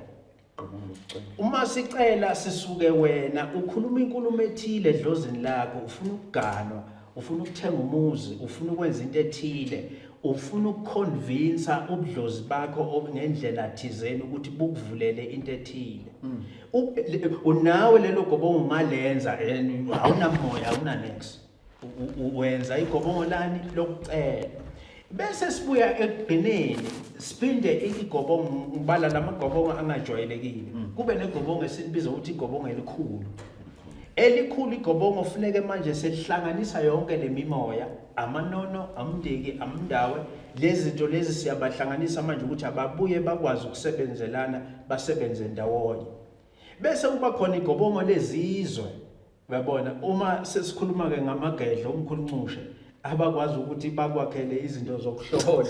Uma sicela sisuke wena ukhuluma inkulumo ethile edlozini lakho, ufuna ukuganwa, ufuna ukuthenga umuzi, ufuna ukwenza into ethile, ufuna ukuconvince ubudlozi bakho ngendlela thizeni ukuthi bukuvulele into ethile. Unawe lelo gobongo ungalenza and awunamoya, awuna nex. Wenza igobongo lani lokucela. Bese sibuya ekugcineni siphinde igobongo, ngibala lamagobongo angajwayelekile, kube negobongo esilibiza ukuthi igobongo elikhulu. Elikhulu igobongo funeke manje selihlanganisa yonke lemimoya, amanono, amndiki, amndawe, lezi zinto lezi siyabahlanganisa manje ukuthi ababuye bakwazi ukusebenzelana, basebenze ndawonye. Bese kuba khona igobongo lezizwe. Uyabona uma sesikhuluma ke ngamagedla, umkhulu Ncushe, abakwazi ukuthi bakwakhele izinto zokuhlola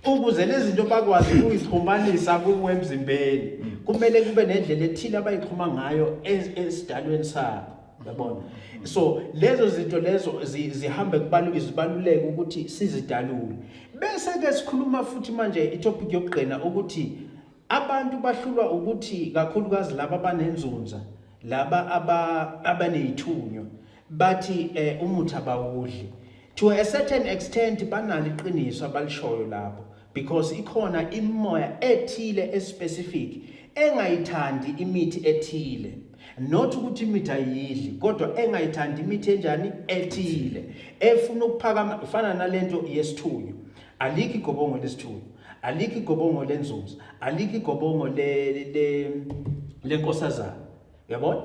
ukuze lezi zinto bakwazi ukuyixhumanisa kuwe emzimbeni, kumele kube nendlela ethile abayixhuma ngayo esidalweni sabo. Uyabona, so lezo zinto lezo zihambe kubaluke, zibaluleke ukuthi sizidalule. Bese ke sikhuluma futhi manje itopic yokugcina ukuthi abantu bahlulwa ukuthi kakhulukazi laba abanenzunza, laba abanezithunywa, bathi umuthi abawudli. To a certain extent banalo iqiniso abalishoyo lapho because ikhona imimoya ethile especific engayithandi imithi ethile, not ukuthi imithi ayidli kodwa engayithandi imithi enjani ethile efuna ukuphakama. Ifana nalento yesithunywa, alikho igobongo lesithunywa. Alikho igobongo lenzuza, alikho igobongo le lenkosazana. Uyabona?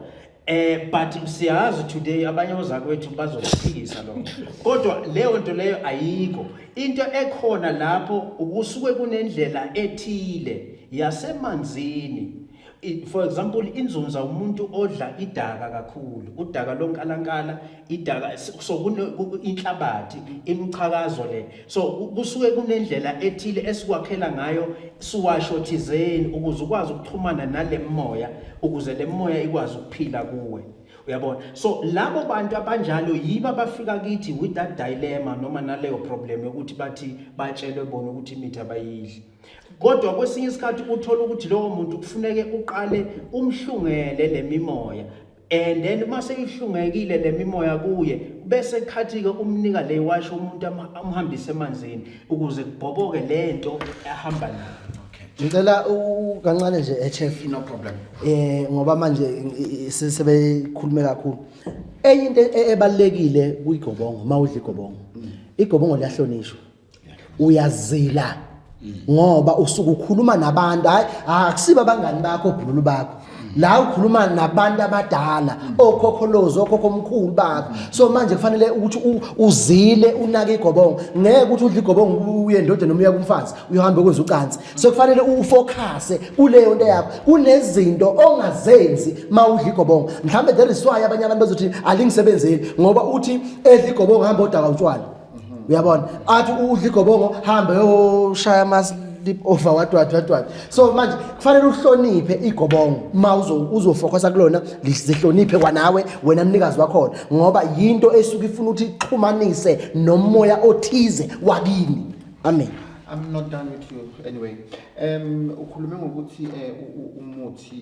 But siyazi today abanye ozakwethu bazokuphikisa lokho. Kodwa leyo nto leyo ayikho. Into ekhona lapho ukusuke kunendlela ethile yasemanzini. For example, inzunza umuntu odla idaka kakhulu, udaka lonkalankala, idaka, so inhlabathi, imichakazo le. So kusuke kunendlela ethile esikwakhela ngayo siwasho thizeni ukuze ukwazi ukuxhumana nale moya, ukuze le moya ikwazi ukuphila kuwe. Uyabona? So labo bantu abanjalo yibo abafika kithi with that dilemma noma naleyo problem yokuthi bathi batshelwe bona ukuthi imithi abayidli. Kodwa kwesinye isikhathi uthola ukuthi lowo muntu kufuneke uqale umhlungele le mimoya, and then mase ihlungekile le mimoya kuye, bese khathi-ke umnika le washo umuntu amhambise emanzini ukuze kubhoboke lento ahamba nayo. Ngicela kancane nje, chef. No problem. Ngoba manje sebekhulume kakhulu. Enye into ebalekile kuyigobongo, mawudla igobongo. Igobongo liyahlonishwa. Uyazila ngoba usuke ukhuluma nabantu, hayi, akusibo abangani bakho, obhululu bakho. La ukhuluma nabantu abadala, okhokholozi, okhokhomkhulu bakho. So manje kufanele ukuthi uzile, unake igobongo. Ngeke ukuthi udle igobongo uye endodeni noma uye kumfazi, uyohamba ukwenza ucansi. So kufanele ufocuse kuleyo nto yakho. Kunezinto ongazenzi mawudla igobongo. Mhlambe there is why abanye abantu bazothi alingisebenzeli, ngoba uthi edla igobongo hamba odaka utshwala. Uyabona, athi udla igobongo hambe yoshaya ama sleep over, what what what what. So manje kufanele uhloniphe igobongo ma uzofocusa kulona, lizihloniphe kwanawe wena mnikazi wakhona, ngoba yinto esuke ifuna ukuthi ixhumanise nomoya othize wakini. Amen. I'm not done with you anyway. Ukhulume ngokuthi umuthi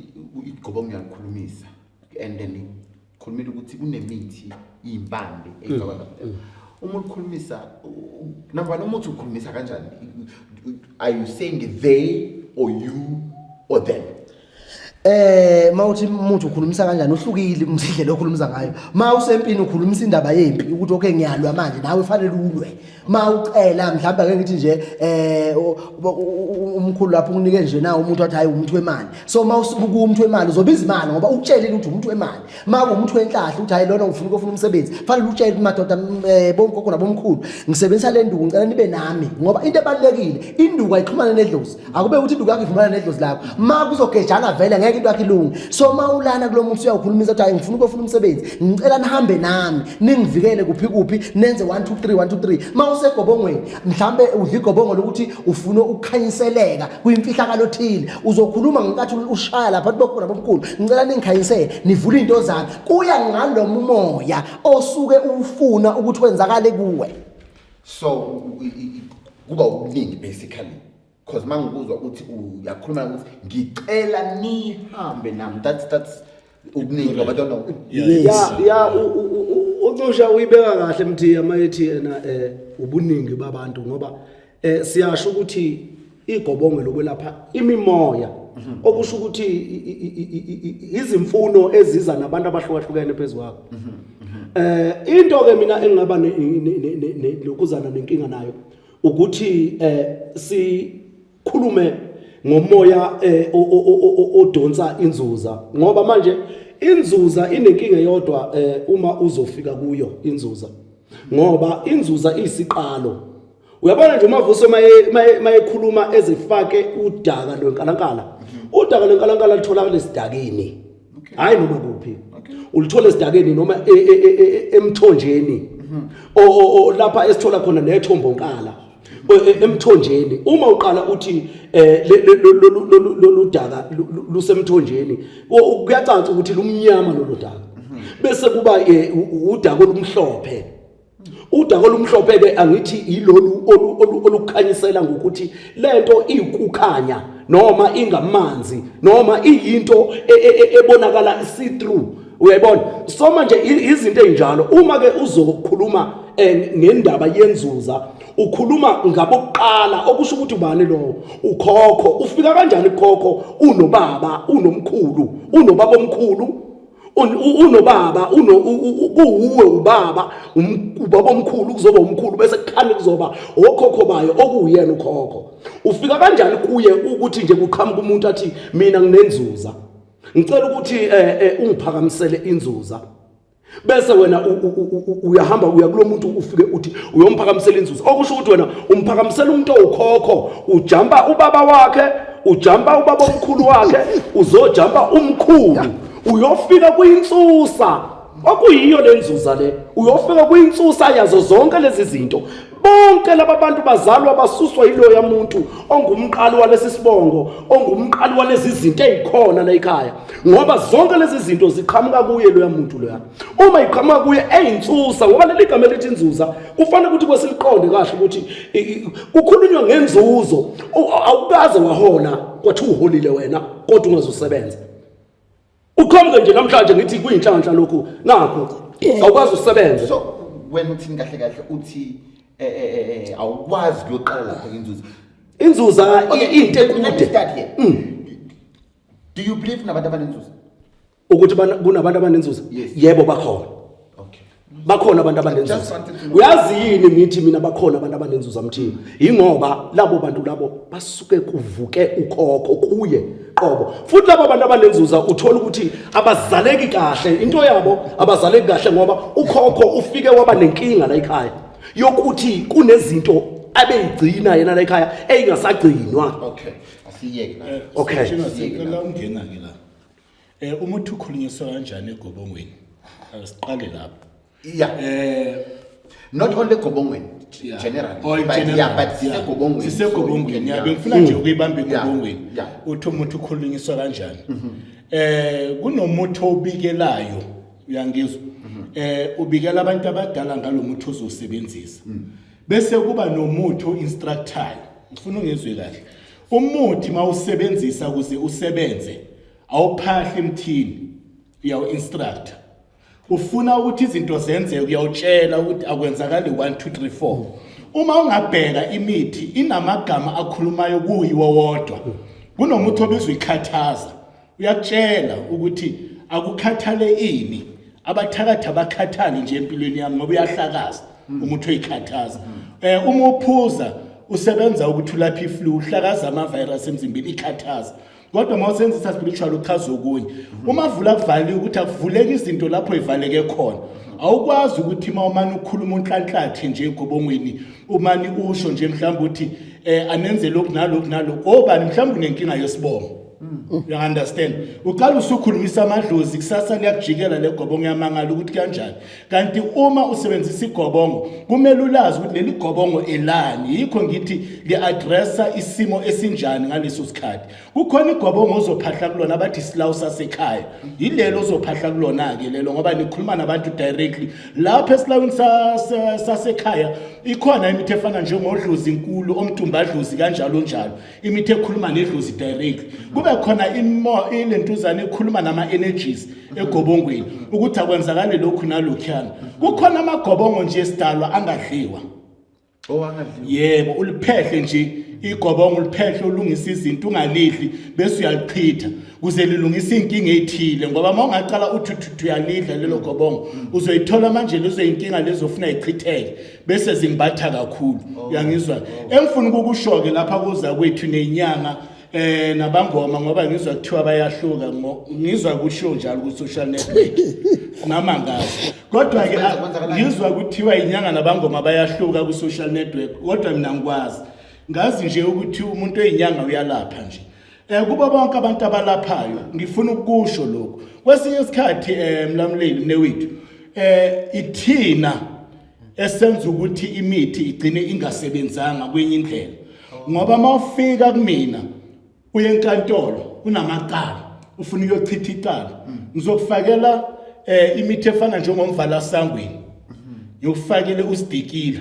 igobongo uyalikhulumisa, and then khulumile ukuthi kunemithi izimpande eyifakwa lapha. Uma ukhulumisa, number one, umuthi ukhulumisa kanjani? Are you saying they or you or them? Mawuthi umuntu ukhulumisa kanjani, uhlukile indlela okhulumisa ngayo. Ma usempini ukhulumisa indaba yempi ukuthi okay, ngiyalwa manje, nawe fanele ulwe. Ma ucela mhlawumbe, ake ngithi nje umkhulu lapho unike nje na umuntu wathi hayi, umuntu wemali. So ma usubuka umuntu wemali uzobiza imali ngoba ukutshelile ukuthi umuntu wemali. Ma umuntu wenhlahla uthi hayi, lona ufuna ukufuna umsebenzi, fanele utshele ukuthi madoda, bongogo nabomkhulu, ngisebenzisa le nduku, ngicela nibe nami, ngoba into ebalulekile induku ayixhumane nedlozi. Akube ukuthi induku yakho ivumelana nedlozi lakho, ma kuzogejana vele ngeke into yakho ilunge. So ma ulana kulo muntu uyawukhulumisa ukuthi hayi, ngifuna ukufuna umsebenzi, ngicela nihambe nami, ningivikele kuphi kuphi, nenze 1 2 3 1 2 3. Ma usegobongweni mhlambe udla igobongo lokuthi ufuna ukukhanyiseleka kuyimfihlakalo othile, uzokhuluma ngenkathi ushaya lapha bokhona bomkhulu, ngicela ningikhanyisele, nivule into zami, kuya ngalo moya osuke ufuna ukuthi wenzakale kuwe. So kuba ukuningi basically, because mangikuzwa ukuthi uyakhuluma ukuthi ngicela nihambe nami, that's ukuningi ngoba I don't know. Yes. Ya, uNcusha uyibeka kahle Mthiya mayethi yena ubuningi babantu, ngoba siyasho ukuthi igobongo lokwelapha imimoya, okusho ukuthi izimfuno eziza nabantu abahlukahlukene phezukwakho. Into ke mina engingaba lokuzana nenkinga nayo ukuthi sikhulume ngomoya odonsa inzuza, ngoba manje inzuza inenkinga eyodwa uma uzofika kuyo inzuza, ngoba inzuza iyisiqalo. Uyabona nje uMavuso mayekhuluma ezifake udaka lwenkalankala, udaka lwenkalankala litholakala esidakeni, hayi noma kuphi. Ulithola esidakeni noma emthonjeni, o lapha esithola khona nethombonkala emthonjeni. Uma uqala uthi lolu daka lusemthonjeni, kuyacaca ukuthi lumnyama lolu daka, bese kuba udaka olumhlophe. Udaka olumhlophe ke angithi ilolu olukhanyisela ngokuthi lento iyikukhanya noma ingamanzi noma iyinto ebonakala see through, uyayibona? So manje izinto ezinjalo, uma ke uzokhuluma ngendaba yenzuza, ukhuluma ngabokuqala, okusho ukuthi ubani lowo? Ukhokho. Ufika kanjani kukhokho? Unobaba, unomkhulu, unobaba omkhulu. Unobaba uno kuwuwe ubaba ubaba omkhulu kuzoba umkhulu bese kukhani kuzoba okhokho bayo okuwuyena ukhokho. Ufika kanjani kuye ukuthi nje kuqhamuka umuntu athi mina nginenzuza. Ngicela ukuthi ungiphakamisele inzuza. Bese wena uyahamba uya kulomuntu ufike uthi uyomphakamisela inzuzo, okusho ukuthi wena umphakamisela umuntu owukhokho, ujampa ubaba wakhe, ujampa ubaba omkhulu wakhe, uzojampa umkhulu, uyofika kwinsusa okuyiyo lenzuza le, uyofika kwinsusa yazo zonke lezi zinto. Bonke laba bantu bazalwa basuswa yiloya muntu ongumqali walesi sibongo, ongumqali walezi zinto ezikhona la ekhaya, ngoba zonke lezi zinto ziqhamuka kuye loya muntu loya. Uma iqhamuka kuye eyinsusa, ngoba leli gama elithi inzuza kufanele ukuthi kwesiliqonde kahle ukuthi kukhulunywa ngenzuzo. Awukaze wahola kwathi uholile wena kodwa ungazusebenza. Uqhamuke nje namhlanje ngithi kuyinhlanhla lokhu nakho awukwazi usebenze. So wena uthini kahle kahle, uthi awukwazi kuyoqala lapha inzuzo? Inzuza into Let me ekude. start here. Do you believe nabantu abanenzuzo? Ukuthi kunabantu abanenzuzo? Yes. Yebo, bakhona. Okay. Bakhona abantu Just abanenzuzo. wanted to know. Uyazi yini ngithi mina bakhona abantu abanenzuzo mthini? Ingoba labo bantu labo basuke kuvuke ukhokho kuye qobo. Futhi labo bantu abanenzuza uthola ukuthi abazaleki kahle, into yabo abazaleki kahle ngoba ukhokho ufike waba nenkinga la ekhaya yokuthi kunezinto abeyigcina yena la ekhaya eyingasagcinwa. Okay. Asiyeke la. Okay. Sicela ungena ke la. Umuthi ukhulunyiswa kanjani egobongweni? Asiqale lapho. Yeah. Not only Gobongweni, generally. Oh, in but general. yeah, but sisegobongweni. Sisegobongweni. So Yeah, bengifuna nje ukuyibamba Yeah, egobongweni. Uthi umuthi ukhulunyiswa kanjani? Kunomuthi obikelayo, uyangizwa? Ubikela abantu abadala ngalomuthi ozosebenzisa. Bese kuba nomuthi o-instructayo. Ngifuna ungizwe kahle. Umuthi mawusebenzisa ukuze usebenze, awuphahli emthini, uyawu-instructor. Ufuna ukuthi izinto zenzeke, uyawutshela ukuthi akwenzakali 1 2 3 4. Uma ungabheka imithi inamagama akhulumayo kuyiwo wodwa. Kunomuthi obizwa ikhathaza, uyakutshela ukuthi akukhathale ini, abathakathi abakhathali nje empilweni yami ngoba uyahlakaza umuthi oyikhathaza. Uma uphuza usebenza ukuthi ulaphe iflu, uhlakaza ama virus emzimbeni, ikhathaza. Kodwa uma usebenzisa spiritual uchaza okunye. Uma vula kuvaliwe ukuthi akuvuleki izinto lapho ivaleke khona. Awukwazi ukuthi uma umane ukhuluma unhlanhlathe nje egobongweni, umane usho nje mhlawumbe uthi anenze lokhu nalokhu nalokhu. Obani mhlawumbe unenkinga yesibongo. You understand? Uqala usukhulumisa amadlozi, kusasa liyakujikela le gobongo, uyamangala ukuthi kanjani. Kanti uma usebenzisa igobongo kumele ulazi ukuthi leli gobongo elani, yikho ngithi li-addressa isimo esinjani ngaleso sikhathi. Kukhona igobongo ozophahla kulona abathi isilawu sasekhaya, yilelo ozophahla kulona-ke lelo ngoba nikhuluma nabantu directly lapho esilawini sasekhaya. Ikhona imithi efana njengodlozi inkulu, omtumbadlozi, kanjalo njalo, imithi ekhuluma nedlozi directly. Kube khona ilentuzane ekhuluma nama-energies egobongweni ukuthi akwenzakali lokhu nalokhuyana. Kukhona amagobongo nje esidalwa angadliwa. Oh, angadliwa. Yebo, uliphehle nje igobongo, uliphehle ulungisa izinto, ungalidli bese uyalichitha kuze lilungise inkinga ethile, ngoba uma ungaqala uthi uthi uyalidla lelo gobongo uzoyithola manje lezo inkinga lezo ufuna ichitheke bese zingibatha kakhulu. Uyangizwa? Engifuna ukukusho-ke lapha kuza kwethu nenyanga nabangoma, ngoba ngizwa kuthiwa bayahluka, ngizwa kushiwo njalo ku social network noma ngazi, kodwa ke Kwenzakalani? ngizwa kuthiwa inyanga nabangoma bayahluka ku social network, kodwa mina ngikwazi ngazi nje ukuthi umuntu oyinyanga uyalapha nje. Kubo bonke abantu abalaphayo ngifuna ukusho lokhu, kwesinye isikhathi mlamuleli mnewethu, ithina esenza ukuthi imithi igcine ingasebenzanga kwenye indlela, ngoba mawufika kumina uye enkantolo unamacala ufuna ukuyochitha icala, ngizokufakela imithi efana njengomvala sangweni, ngiyokufakele usidikila,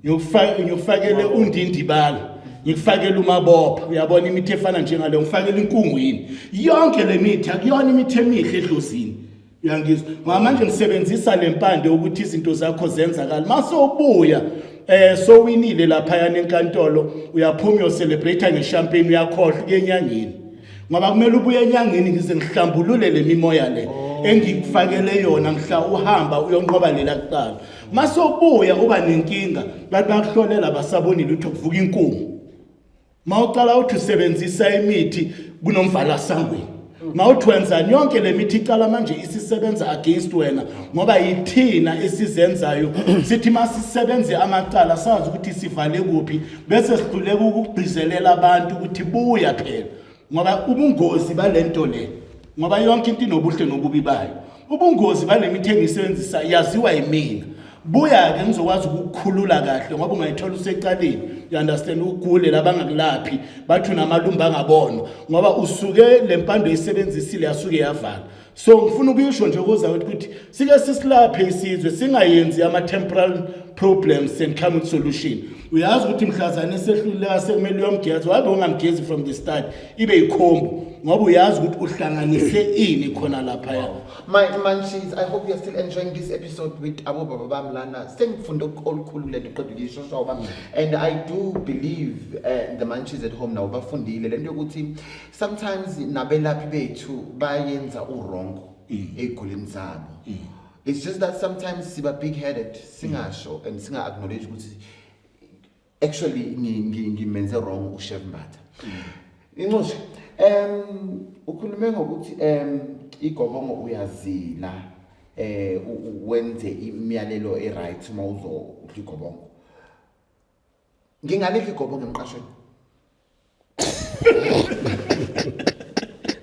ngiyokufakele undindibala, ngikufakele umabopha, uyabona, imithi efana njengaleyo, ngifakele inkungwini. Yonke le mithi akuyona imithi emihle edlozini, uyangizwa? Ngoba manje ngisebenzisa le mpande ukuthi izinto zakho zenzakala. Mase ubuya sowinile lapha enkantolo, uyaphuma uyocelebrate ngechampagne, uyakhohlwa kuye enyangeni, ngoba kumele ubuye enyangeni ngize ngihlambulule le mimoya le. Engikufakele yona mhla uhamba uyonqoba lela kuqala. Masobuya uba nenkinga, bathi bakuhlolela basaboni lutho, kuvuka inkungu. Mawuqala uthi usebenzisa imithi kunomvala sangweni. Mawuthi wenzani yonke le mithi iqala manje isisebenza against wena ngoba yithina esizenzayo. Sithi masisebenze amacala sazi ukuthi sivale kuphi bese sihluleka ukugcizelela abantu ukuthi buya phela, ngoba ubungozi balento le, ngoba yonke into inobuhle nobubi bayo. Ubungozi bale mithi engiyisebenzisa yaziwa yimina. Buya-ke ngizokwazi ukukukhulula kahle ngoba ungayithola usecaleni, you understand, ugule labangakulaphi bathi unamalumba angabonwa ngoba usuke le mpando oyisebenzisile yasuke yavala. So ngifuna ukuyisho nje kuza ukuthi sike sisilaphe isizwe, singayenzi ama-temporal problems and come with solution. Uyazi ukuthi mhlazane esehluleka sekumele uyomgeza, wabe ungamgezi from the start, ibe yikhombo ngoba uyazi ukuthi uhlanganise ini khona laphaya. My munchies, I hope you're still enjoying this episode with abo baba bami lana. Sengifunde olukhulu le nto qeda ukuyisho shoba. And I do believe the munchies at home now bafundile le nto yokuthi sometimes nabelaphi bethu bayenza u-wrong ey'gulini zabo. It's just that sometimes siba big headed singasho and singa acknowledge ukuthi actually ngimenze wrong uChef Mbatha. Inxushe, ukhulume ngokuthi igobongo uyazila, wenze imiyalelo e-right uma uzodla igobongo. Ngingalidla igobongo emqashweni?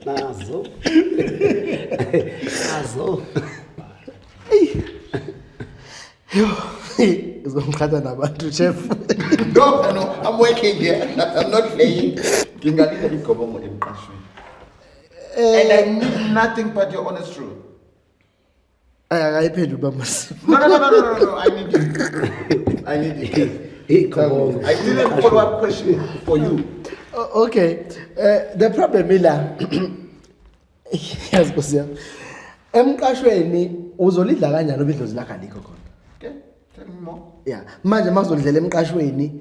Nazo. Nazo. Yo, uzongiqhatha nabantu, chef. No, I'm working here. I'm not playing. Ngingalidla igobongo emqashweni? And I need nothing but your honest truth. Ay, akayiphenduli bamasi. No, no, no, no, no, no, no. I need you. I need you. Igobongo. I did a follow-up question for you. Okay. The problem ila. Yazi Nkosi yami. Emqashweni uzolidla kanjani oba idlozi lakho alikho khona? Okay, tell me more. Yeah. Manje mawuzolidlela emqashweni,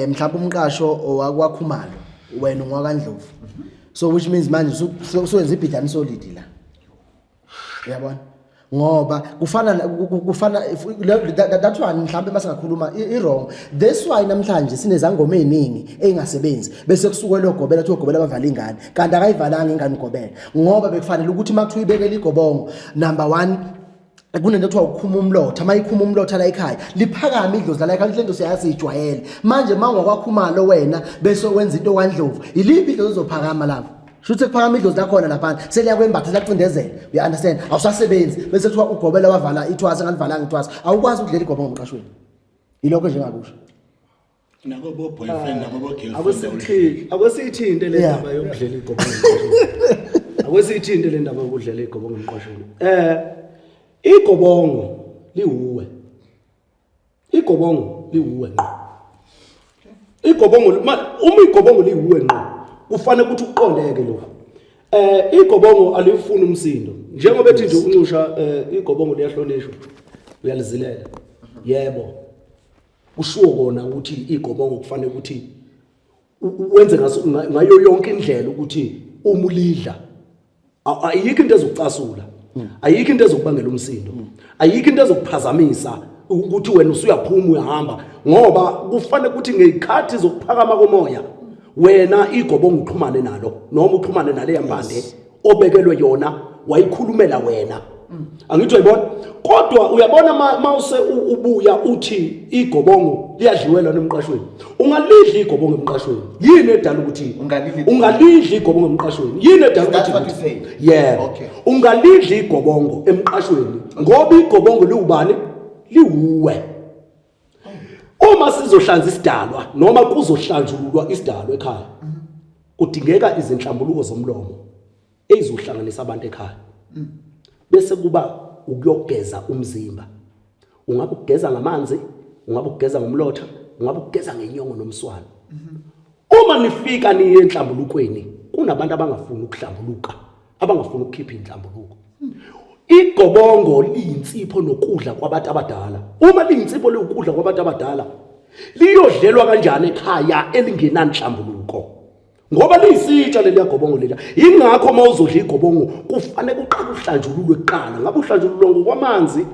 mhlawumbe umqasho owakwaKhumalo, wena ungwakaNdlovu. So which means manje usuwenza ibhidani solid la. Uyabona? Ngoba kufana kufana that one mhlawumbe masingakhuluma i wrong. That's why namhlanje sinezangoma eziningi engasebenzi bese kusuke logobela kuthi ogobela bavala ingane, kanti akayivalanga ingane ugobela, ngoba bekufanele ukuthi makuthiwa ibekele igobongo number 1 kunento ekuthiwa ukukhuma umlotha. Uma ikhuma umlotha la ekhaya liphakame idlozi la ekhaya, lento siyazi siyijwayele. Manje uma ungakwakhumalo wena bese wenza into kwaNdlovu, iliphi idlozi ozophakama lapho? Shuthi kuphakama idlozi lakhona laphana seliyakwembatha, siyacindezela, you understand, awusasebenzi. Bese kuthiwa ugobela wavala ithwasa, ngalivalanga ithwasa. Awukwazi ukudlela igobongo emqashweni, yilokho nje engakusho. Nabo bo boyfriend, nabo bo girlfriend. Akwesithinte le ndaba yokudlela igobongo emqashweni. Akwesithinte le ndaba yokudlela igobongo emqashweni. Igobongo liwuwe. Igobongo liwuwe ngqo. Igobongo uma igobongo liwuwe ngqo, kufanele ukuthi uqondeke lokho. Igobongo alifuni umsindo. Njengoba ethi nje unxusha, igobongo liyahlonishwa. Uyalizilela. Yebo. Kushiwo kona ukuthi igobongo kufanele ukuthi wenze ngayo yonke indlela ukuthi uma ulidla ayikho into ezokucasula, ayikho into ezokubangela umsindo, ayikho into ezokuphazamisa ukuthi wena usuyaphuma uyahamba, ngoba kufanele ukuthi ngezikhathi zokuphakama komoya wena igobongo uxhumane nalo noma uxhumane nale yampande obekelwe yona wayikhulumela wena. Angithi uyayibona? Kodwa uyabona mawuse ubuya uthi igobongo liyadliwelwa emqashweni, ungalidli igobongo emqashweni. Yini edala ukuthi Ungalidli? Ungalidli igobongo emqashweni? Yini edala Is that ukuthi what you say? Yebo. Okay. Ungalidli igobongo emqashweni ngoba igobongo liwubani? Liwuwe. Uma sizohlanza isidalwa noma kuzohlanjululwa isidalwa ekhaya, kudingeka izinhlambuluko zomlomo ezizohlanganisa abantu ekhaya, bese kuba ukuyogeza umzimba. Ungabe ukugeza ngamanzi, ungabe ukugeza ngomlotha, ungabe ukugeza ngenyongo nomswano. Uma nifika niye enhlambulukweni, kunabantu abangafuni ukuhlambuluka, abangafuni ukukhipha inhlambuluko. Igobongo liyinsipho nokudla kwabantu abadala. Uma liyinsipho liwukudla kwabantu abadala, liyodlelwa kanjani ekhaya elingenanhlambuluko? Ngoba liyisitsha leliya gobongo leliya. Yingakho uma uzodla igobongo kufanele uqale uhlanjululwe kuqala. Ngabe uhlanjululwa ngokwamanzi,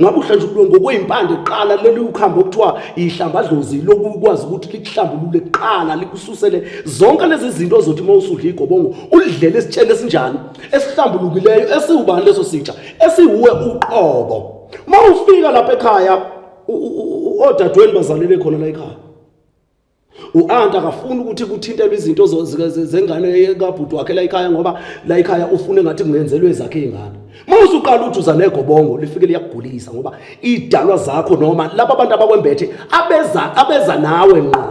ngabe uhlanjululwe ngokwezimpande kuqala, leli ukhambo okuthiwa ihlambadlozi lokukwazi ukuthi likuhlambulule kuqala, likususele zonke lezi zinto ozothi uma usudla igobongo ulidlele esitsheni esinjani, esihlambulukileyo, esiwubani leso sitsha, esiwuwe uqobo. Uma ufika lapha ekhaya, odadweni bazalele khona la ekhaya. U-anti akafuni ukuthi kuthintelwe izinto zengane kabhuti wakhe la ekhaya, ngoba la ekhaya ufune ngathi kungenzelwe ezakhe iy'ngane. Uma usuqala uthi uza negobongo, lifike liyakugulisa, ngoba iy'dalwa zakho noma laba bantu abakwembethe abeza abeza nawe ngqo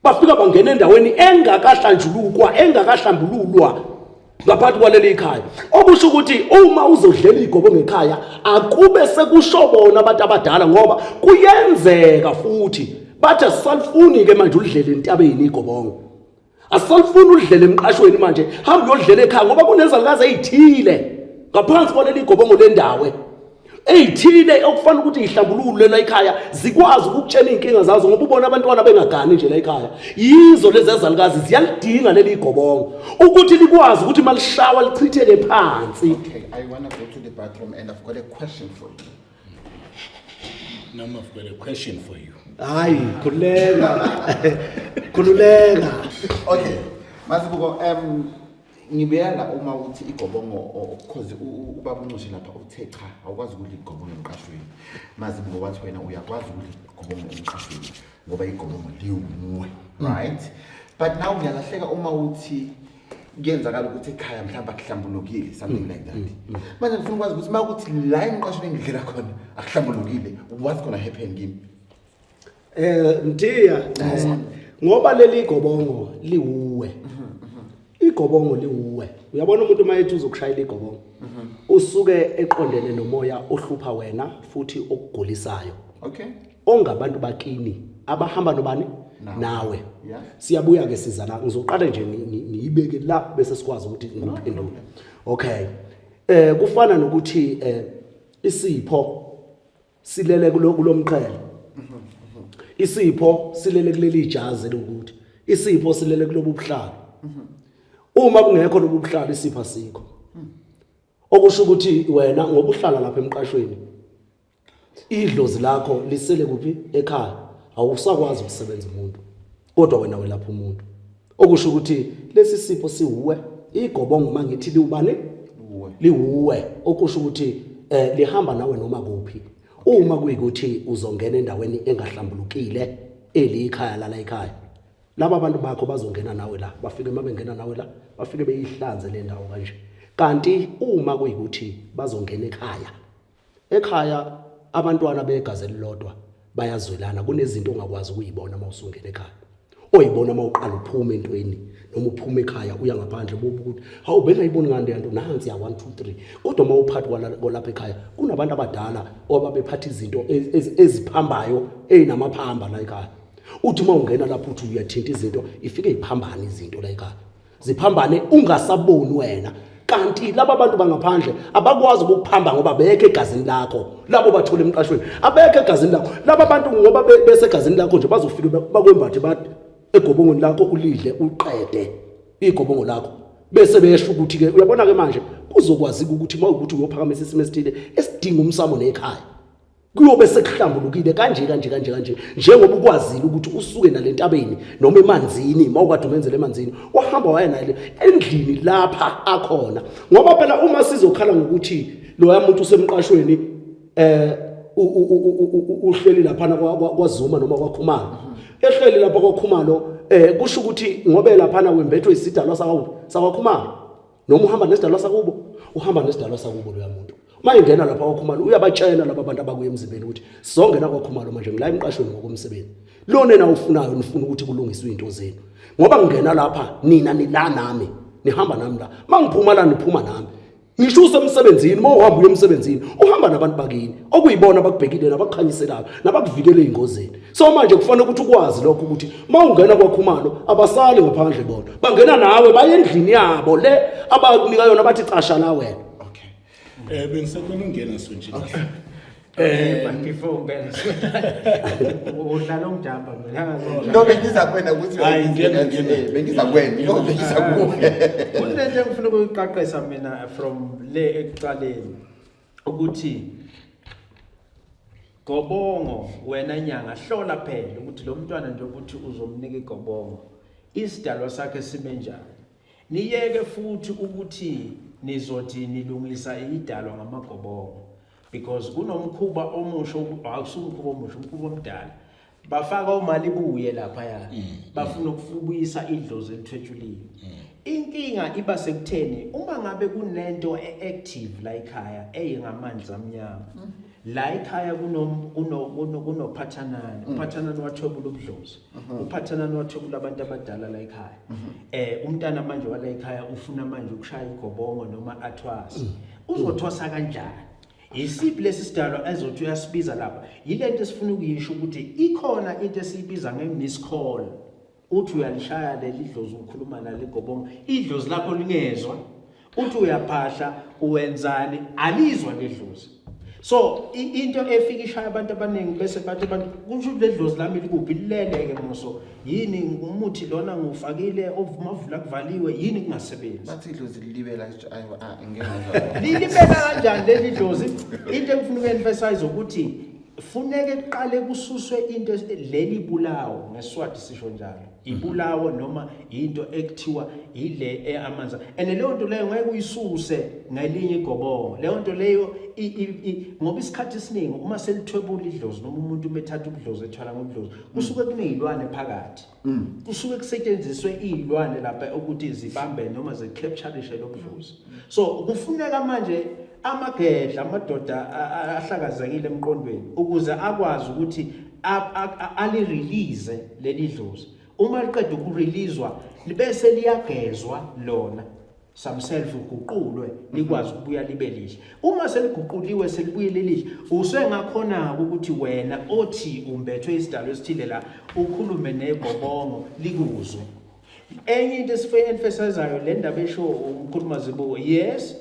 bafika bangena endaweni engakahlanjulukwa, engakahlambululwa ngaphansi kwaleli khaya. Okusho ukuthi uma uzodlela igobo ngekhaya, akube sekusho bona abantu abadala, ngoba kuyenzeka futhi bathi asisalifuni ke manje ulidlele entabeni igobongo, asisalifuni ulidlele emqashweni manje, hamba uyodlela ekhaya, ngoba kunezalukazi ezithile ngaphansi kwaleli gobongo lendawo eyithile okufanele ukuthi ihlambulule la ekhaya, zikwazi ukukutshela iy'nkinga zazo, ngoba ubona abantwana bengagani nje la ekhaya. Yizo lezi ezalukazi ziyalidinga leli gobongo ukuthi likwazi ukuthi uma lishawa lichitheke phansi. Okay, I want to go to the bathroom and I've got a question for you. Noma I've got a question for you. Hayi, khululeka, khululeka. Okay, Mazibuko, ngibuya la uma uthi igobongo, cause ubaba uNcushe lapha uthe cha, awukwazi ukudla igobongo emqashweni. Mazibuko wathi wena uyakwazi ukudla igobongo emqashweni ngoba igobongo liwuwe, right? But now ngiyalahleka uma uthi kuyenzakala ukuthi ekhaya mhlawumbe akuhlambulukile, something like that. Manje ngifuna ukwazi ukuthi uma kuthi la emqashweni engidlela khona akuhlambulukile, what's gonna happen kimi? Mthiya, ngoba leli gobongo liwuwe. Igobongo liwuwe. Uyabona umuntu uma ethi uzokushayela igobongo, usuke eqondene nomoya ohlupha wena futhi okugulisayo. Ongabantu bakini abahamba nobani? Nawe. Siyabuya ke siza la. Ngizoqala nje ngiyibeke la bese sikwazi ukuthi ngikuphendule. Okay. Kufana nokuthi isipho silele kulomqhele. Isipho silele kuleli ijazi lokuthi. Isipho silele kulobu buhlalo. Uma kungekho lobu buhlalo, isipho asikho. Okusho ukuthi wena ngoba uhlala lapha emqashweni, idlozi lakho lisele kuphi? Ekhaya. Awusakwazi ukusebenza umuntu, kodwa wena welapha umuntu. Okusho ukuthi lesi sipho siwuwe. Igobongo uma ngithi liwubani? Liwuwe. Okusho ukuthi lihamba nawe noma kuphi. Uma kuyikuthi uzongena endaweni engahlambulukile eliyikhaya lala ekhaya, laba bantu bakho bazongena nawe la, bafike uma bengena nawe la, bafike beyihlanze le ndawo kanje. Kanti uma kuyikuthi bazongena ekhaya, ekhaya abantwana begazi elilodwa bayazwelana, kunezinto ongakwazi ukuyibona uma usungena ekhaya, oyibona uma uqala uphuma entweni noma uphuma ekhaya uya ngaphandle, bubu ukuthi hawu, bengayiboni ngani le nto, nansi ya 1 2 3. Kodwa uma uphathi kwalapha ekhaya kunabantu abadala ababephatha izinto eziphambayo, ezinamaphamba la ekhaya. Uthi uma ungena lapho uthi uyathinta izinto, ifike iphambane izinto la ekhaya, ziphambane ungasaboni wena. Kanti laba bantu bangaphandle abakwazi ukukuphamba ngoba bekho egazini lakho. Labo bathola emqashweni abekho egazini lakho laba bantu, ngoba besegazini lakho nje bazofika bakwembathe bathi egobongweni lakho, ulidle uqede igobongo lakho, bese besho ukuthi ke uyabona ke manje kuzokwazi ukuthi uma ukuthi uyophakamisa isimo esithile esidinga umsamo nekhaya, kuyobe sekuhlambulukile kanje kanje kanje kanje, njengoba ukwazile ukuthi usuke nalentabeni noma emanzini, mawukade umenzele emanzini, wahamba waya naye endlini lapha akhona. Ngoba phela uma sizokhala ngokuthi loya muntu usemqashweni, uhleli lapha kwaZuma noma kwaKhumalo, ehleli lapha kwaKhumalo, kusho ukuthi ngobe lapha wembethwe isidalwa sakwaKhumalo, noma uhamba nesidalwa sakubo, uhamba nesidalwa sakubo loya muntu. Uma ingena lapha kwaKhumalo, uyabatshela laba bantu abakuye emzimbeni ukuthi sizongena kwaKhumalo manje, ngila emqashweni ngokomsebenzi lona ena ufunayo, nifuna ukuthi kulungiswe izinto zenu, ngoba ngingena lapha nina nila nami, nihamba nami la, mangiphuma la niphuma nami. Ngisho usemsebenzini, uma uhamba uye emsebenzini uhamba nabantu bakini okuyibona abakubhekile nabakukhanyiselayo nabakuvikele ey'ngozini. So manje kufanele ukuthi ukwazi lokho ukuthi uma ungena kwaKhumalo abasali ngaphandle, bona bangena nawe, baye endlini yabo le abakunika yona, bathi casha la wena. Bengisacela ukungena so nje. Eh before ungena udlala ungijamba mina angazi. No bengiza kuwena ukuthi Hayi, ngena, ngena. Eh, bengiza kuwena. No bengiza kuwe. Kunento engifuna ukuyiqaqisa mina from le ekuqaleni ukuthi gobongo wena nyanga hlola phela ukuthi lo mntwana nje ukuthi uzomnika igobongo isidalwa sakhe sime njani. Niyeke futhi ukuthi nizothi nilungisa idalwa ngamagobongo because kunomkhuba omusha awusumkhuba omusha umkhuba omdala bafaka omalibuye laphaya bafuna ukubuyisa idlozi elithwetshuliwe. Inkinga iba sekutheni uma ngabe kunento e-active la ekhaya eyingamandla amnyama la ekhaya kunophathanani uphathanani wathwebula ubudlozi uphathanani wathwebula abantu abadala la ekhaya. Umntana manje wala ekhaya ufuna manje ukushaya igobongo noma athwase, uzothwasa kanjani? Isiphi lesi sidalwa ezothi uyasibiza lapha? Yilento esifuna ukuyisho ukuthi ikhona into esiyibiza nge-miss call. Uthi uyalishaya leli dlozi, ukhuluma nale gobongo, idlozi lakho lingezwa. Uthi uyaphahla, uwenzani, alizwa ledlozi. So into efika ishaya abantu abaningi bese bathi abantu kusho ukuthi ledlozi lami likuphi, lilele-ke moso yini umuthi lona ngiwufakile ovumavula kuvaliwe yini kungasebenzi. Bathi idlozi lilibela ayi ah, ngeke ngizwa. Lilibela kanjani leli dlozi? Into engifuna uku-emphasize ukuthi funeke kuqale kususwe into leli bulawo ngeSwati sisho njalo ibulawo noma into ekuthiwa ile amanzi and leyo nto leyo ngeke uyisuse ngelinye igobongo leyo nto leyo ngoba isikhathi esiningi uma selithwebula idlozi noma umuntu uma ethatha ubudlozi ethwala ngobudlozi kusuke kuneyilwane phakathi. Kusuke kusetshenziswe iy'lwane lapha ukuthi zibambe noma zicapturishe lo budlozi. So kufuneka manje amagedla amadoda ahlakazekile emqondweni ukuze akwazi ukuthi alirelease leli dlozi. Uma liqeda ukureleaswa libese liyagezwa lona samself uguqulwe likwazi ukubuya libe lihle. Uma seliguquliwe selibuyele lihle, usengakhona ukuthi wena othi umbethwe isidalo esithile la ukhulume negobongo likuzwe. Enye into esife-emphasizayo le ndaba esho umkhulu Mazibuko, yes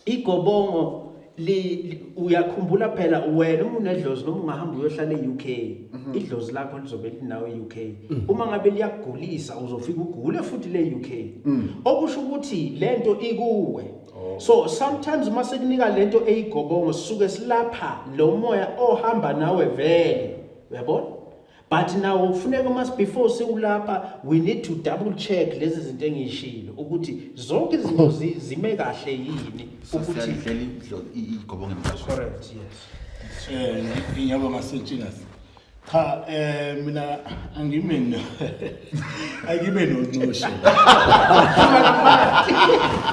igobongo uyakhumbula phela wena uma unedlozi noma ungahamba uyohlala e-UK, idlozi lakho lizobe linawo e-UK. Uma ngabe liyakugulisa uzofika ugule futhi le UK, okusho ukuthi lento ikuwe. So sometimes uma sekunika lento eyigobongo sisuke silapha lo moya ohamba nawe vele, uyabona? But now kufuneka uma before siwulapha we need to double check lezi zinto engiyishilo ukuthi zonke izinto zime kahle yini ukuthi ukuthi siyalidlela igobongo emqashweni. Correct, yes. Ngiyabonga Sentshingasi. Cha mina angime noncoshe.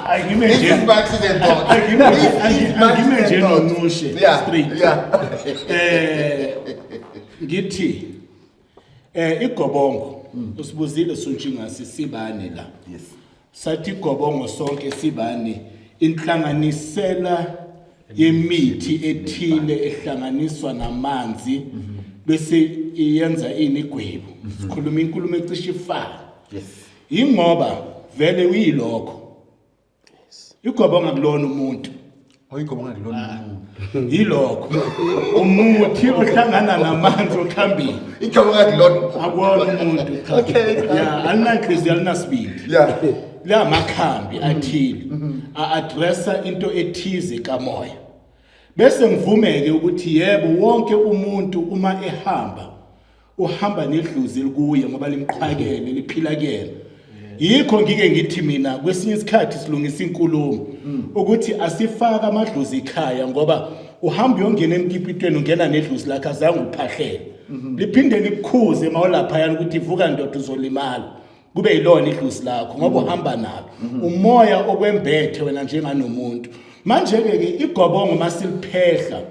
Angime This nje is Max's and thoughts. Angime This is Max's angime and nje thoughts. noncoshe straight. Ngithi igobongo usibuzile Sontshingasi sibane la. Yes. Sathi igobongo sonke sibane inhlanganisela yemithi ethile ehlanganiswa namanzi bese iyenza ini igwebu. Sikhuluma inkulumo ecishe ifane. Yes. Ingoba vele uyilokho. Igobongo akulona umuntu. Oyigobongo akulona umuntu. Yilokho. Umuthi ohlangana namanzi okhambile. Igobongo akulona. Akuwona umuntu. Cha. Okay. Yeah, alinanhliziyo alinasibindi. La makhambi athile a-addressa into ethize kamoya. Bese ngivumeke ukuthi yebo wonke umuntu uma ehamba uhamba nedlozi elikuye ngoba limqhakele liphila kuyena. Yikho ngike ngithi mina kwesinye isikhathi silungisa inkulumo ukuthi asifaka amadlozi ekhaya ngoba uhamba uyongena emkipitweni ungena nedlozi lakhe azange uphahlele. Liphinde likukhuze mawulaphayana ukuthi vuka ndoda uzolimala. Kube yilona idlozi lakho ngoba uhamba nalo. Umoya okwembethe wena njenganomuntu. Manje ke ke igobongo masiliphehla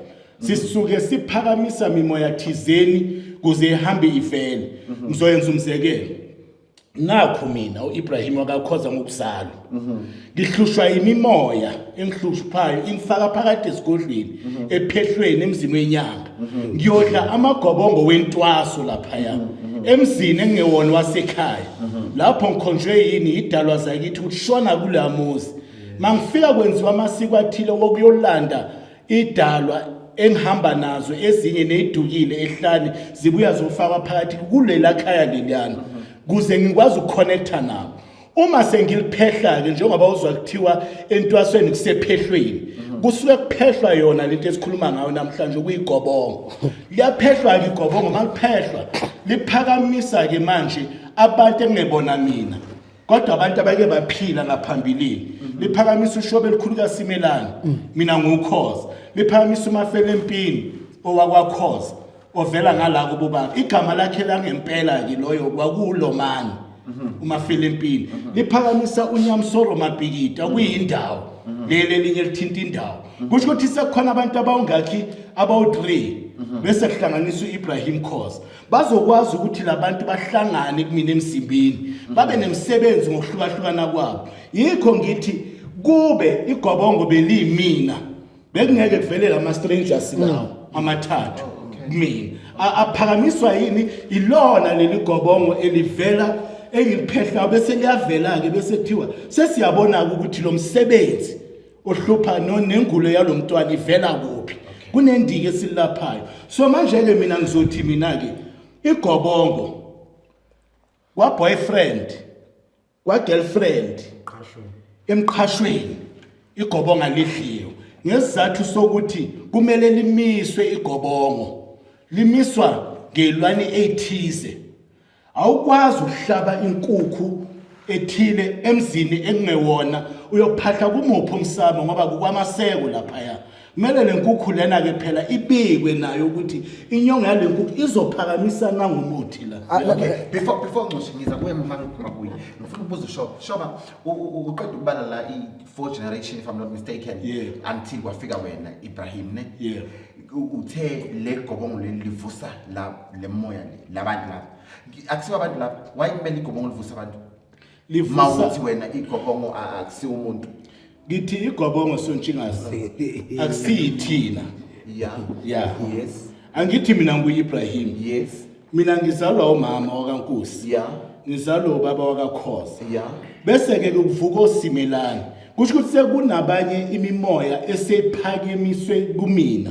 sisuke siphakamisa mimoya thizeni kuze ihambe ivele. Ngizoyenza umzekelo. Nakho mina uIbrahim wakakhoza ngokuzalwa. Ngihlushwa imimoya engihluphayo ingifaka phakathi esigodlweni ephehlweni emzini wenyanga. Ngiyodla amagobongo wentwaso laphaya emzini engewona wasekhaya. Lapho ngikhonjwe yini idalwa zakithi ukuthi shona kulamuzi. Mangifika kwenziwa amasiko athile okuyolanda idalwa. Engihamba nazo ezinye neyidukile ehlane zibuya zofakwa phakathi kulela khaya leliyana kuze ngikwazi ukuconnecta nabo. Uma sengiliphehla-ke, njengoba uzwa kuthiwa entwasweni kusephehlweni, kusuke kuphehlwa yona lento esikhuluma ngayo namhlanje, okuyigobongo. Liyaphehlwa-ke igobongo. Maliphehlwa liphakamisa-ke manje abantu engingebona mina, kodwa abantu abake baphila ngaphambilini. Liphakamisa ushobe elikhulu kaSimelane, mina nguKhoza. Liphakamisa uMafele empini owakwaKhoza, ovela ngala kubobaba. Igama lakhe langempela-ke loyo kwakulomani, uMafele empini. Liphakamisa uNyamsoro Mabhikida, okuyindawo leli elinye lithinta indawo. Kusho ukuthi sekukhona abantu abawungakhi? Abawu-3. Bese kuhlanganiswa u-Ibrahim Khoza. Bazokwazi ukuthi labantu bahlangane kumina emzimbeni, babe nemisebenzi ngokuhlukahlukana kwabo. Yikho ngithi kube igobongo beliyimina, bekungeke kuvele lama-strangers lawo amathathu kumina. Aphakamiswa yini? Ilona leli gobongo elivela engiliphehlayo, bese liyavela-ke, bese kuthiwa sesiyabona-ke ukuthi lo msebenzi ohlupha nengulo yalo mntwana ivela kuphi. Kunendiki esilaphayo. So manje-ke mina ngizothi mina-ke igobongo kwa-boyfriend, kwa-girlfriend, emqhashweni, igobongo lidliwe ngesizathu sokuthi kumele limiswe. Igobongo limiswa ngelwane eyithize. Awukwazi ukuhlaba inkukhu ethile emzini ekungewona, uyophahla kumuphi umsamo? Ngoba kukwamaseko laphaya. Kumele le nkukhu lena-ke phela ibikwe nayo ukuthi inyongo yale nkukhu izophakamisa nangomuthi la. Okay, before Nxoshe, ngiza kuye mfana ukuphuma kuye. Ngifuna ukubuza uShoba. Shoba, uqeda ukubala la i-four generation, if I'm not mistaken, until kwafika wena Ibrahim, ne? Yeah. Uthe le gobongo leli livusa la le moya le labantu laba. Akusiwo abantu laba. Why kumele igobongo livusa abantu? Livusa Mawuthi wena igobongo akusiwo umuntu. Ngithi igobongo, Sontshingase, akusiyithina. Yeah. Angithi mina ngu-Ibrahim? Yes. Mina ngizalwa umama wakaNkosi. Ngizalwa ubaba wakaKhoza. Bese-ke kuvuka oSimelane. Kusho ukuthi sekunabanye imimoya esephakamiswe kumina,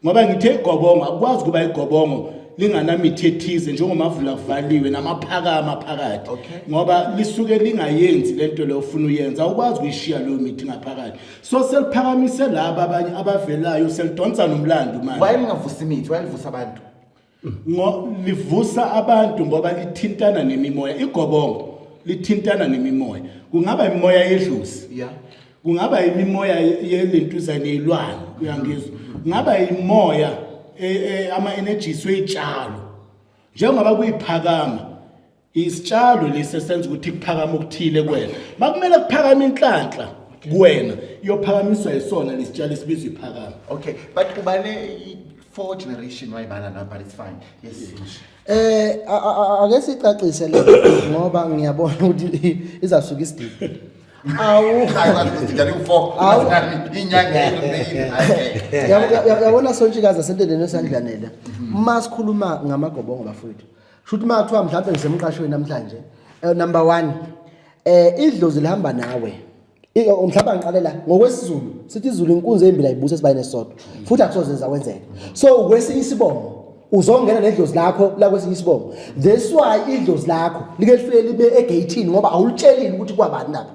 ngoba ngithe igobongo akukwazi ukuba igobongo linganamithi ethize njengomavula kuvaliwe namaphakama phakathi, ngoba lisuke lingayenzi lento leyo ofuna uyenza. Awukwazi ukuyishiya leyo mithi ngaphakathi. So seliphakamise laba abanye abavelayo, selidonsa nomlando manje. Why lingavusa imithi? Why livusa abantu? Livusa abantu ngoba lithintana nemimoya. Igobongo lithintana nemimoya. Kungaba imimoya yedlozi, kungaba imimoya yelentuza neyilwane, uyangizwa? Kungaba imoya ama-energies wey'tshalo, njengoba kuyiphakama isitshalo lesi esenza ukuthi kuphakama okuthile kuwena. Makumele kuphakame inhlanhla kuwena, iyophakamiswa yisona lesitshalo esibizwa iphakama. Okay, but ubale four generation wayibala la, but it's fine. Yes. Nxoshe. Ake sicacise le ngoba ngiyabona ukuthi izasuka isidini. Awu. Hayi, kwazi ukuthi njani u-four. Awu. Inyanga yenu. Yabona Sontshikazi, asentendeni esandlanele. Uma sikhuluma ngamagobongo bafowethu, shuthi uma kuthiwa mhlawumbe ngisemqashweni namhlanje, number 1, idlozi lihamba nawe. Mhlawumbe ngiqale la ngokwesiZulu, sithi izulu inkunzi embili ayibuse esibayeni esisodwa, futhi akusoze zawenzeka. So kwesinye isibongo uzongena nedlozi lakho la kwesinye isibongo. That's why idlozi lakho like lifike libe egate ngoba awulitshelile ukuthi kwabani lapha.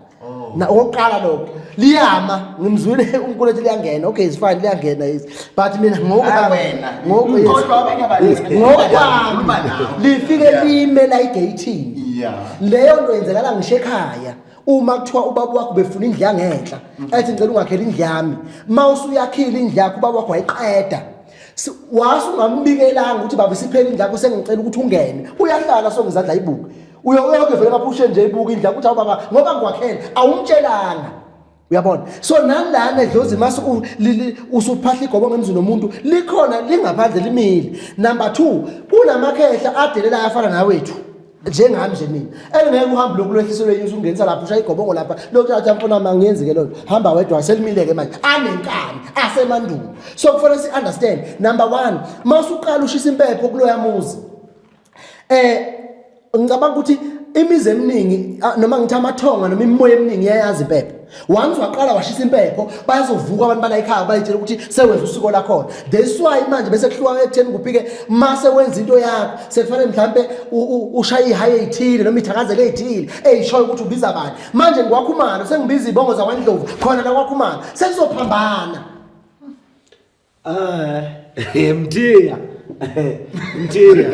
Na okokuqala lokho liyama, ngimzwile uNkulunkulu ethi liyangena. Okay, it's fine, liyangena, yes, but mina Ah, wena. ngoku yes. Kodwa abanye abantu Yes, ngokwami Khuluma nawe. lifike lime la egate. Leyo nto yenzekala ngisho ekhaya. Uma kuthiwa ubaba wakho befuna indlu yangenhla, ethi ngicela ungakhela indlu yami, uma usuyakhile indlu yakho, ubaba wakho wayiqeda, wase ungambikelanga ukuthi baba isiphele indlu yakho, sengicela ukuthi ungene, uyahlala sonke izandla ayibuke. Uyoke vele baphushe nje ibuka indlu yakho, uthi awu baba, ngoba ngiwakhele, awumtshelanga, uyabona? So nalana edlozini, mase usuphahla igobongo emzini womuntu, likhona lingaphandle limile. Number 2, kunamakhehla adelelayo afana nawethu njengami nje mina, engeke uhambe lokhu lwehliselwe inyusi ungenisa lapha, ushaya igobongo lapha, lokhu athi mfuna wami angiyenzi-ke loo nto, hamba wedwa. Selimile-ke manje, anenkani asemandulo. So kufanele si-understand, number 1, uma usuqala ushisa impepho kuloya muzi, ngicabanga ukuthi Imizi eminingi noma ngithi amathonga noma imimoya eminingi iyayazi impepho. Once waqala washisa impepho, bayazovuka abantu bala ekhaya bayitshela ukuthi sewenza usiko lakhona. That's why manje bese kuhluka ekutheni kuphi-ke mase wenza into yakho sekufanele mhlampe ushaye ihayi ey'thile noma ithakazelo ey'thile ey'shoyo ukuthi ubiza bani. Manje ngikwakhumalo sengibiza iy'bongo zakwaNdlovu khona la kwakhumalo sekuzophambana. Ah, Mthiya. Mthiya.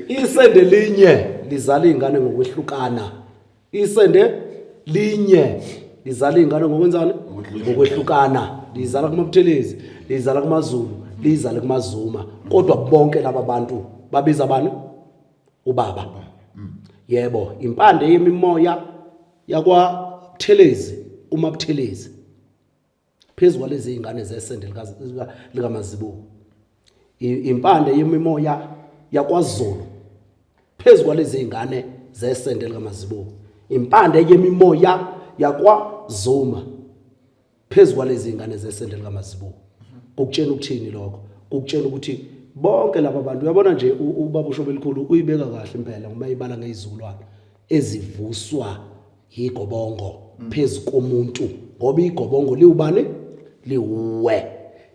Isende linye lizala ingane ngokwehlukana. Isende linye lizala ingane ngokwenzani? Ngokwehlukana. Lizala kumaButhelezi, lizala kumaZulu, lizala kumaZuma. Kodwa bonke laba bantu babiza bani? Ubaba. Yebo, impande yemimoya yakwa Buthelezi uMaButhelezi phezu kwalezi zingane zesende likaMazibuko impande yemimoya yakwaZulu phezu kwalezi zingane zesende likaMazibuko impande yemimoya yakwaZuma phezu kwalezi zingane zesende likaMazibuko. Kukutshela ukuthini lokho? Kukutshela ukuthi bonke laba bantu, uyabona nje ubaba uShobelikhulu uyibeka kahle impela ngoba ibala ngezizukulwane ezivuswa yigobongo phezu komuntu, ngoba igobongo liwubani? Liwuwe.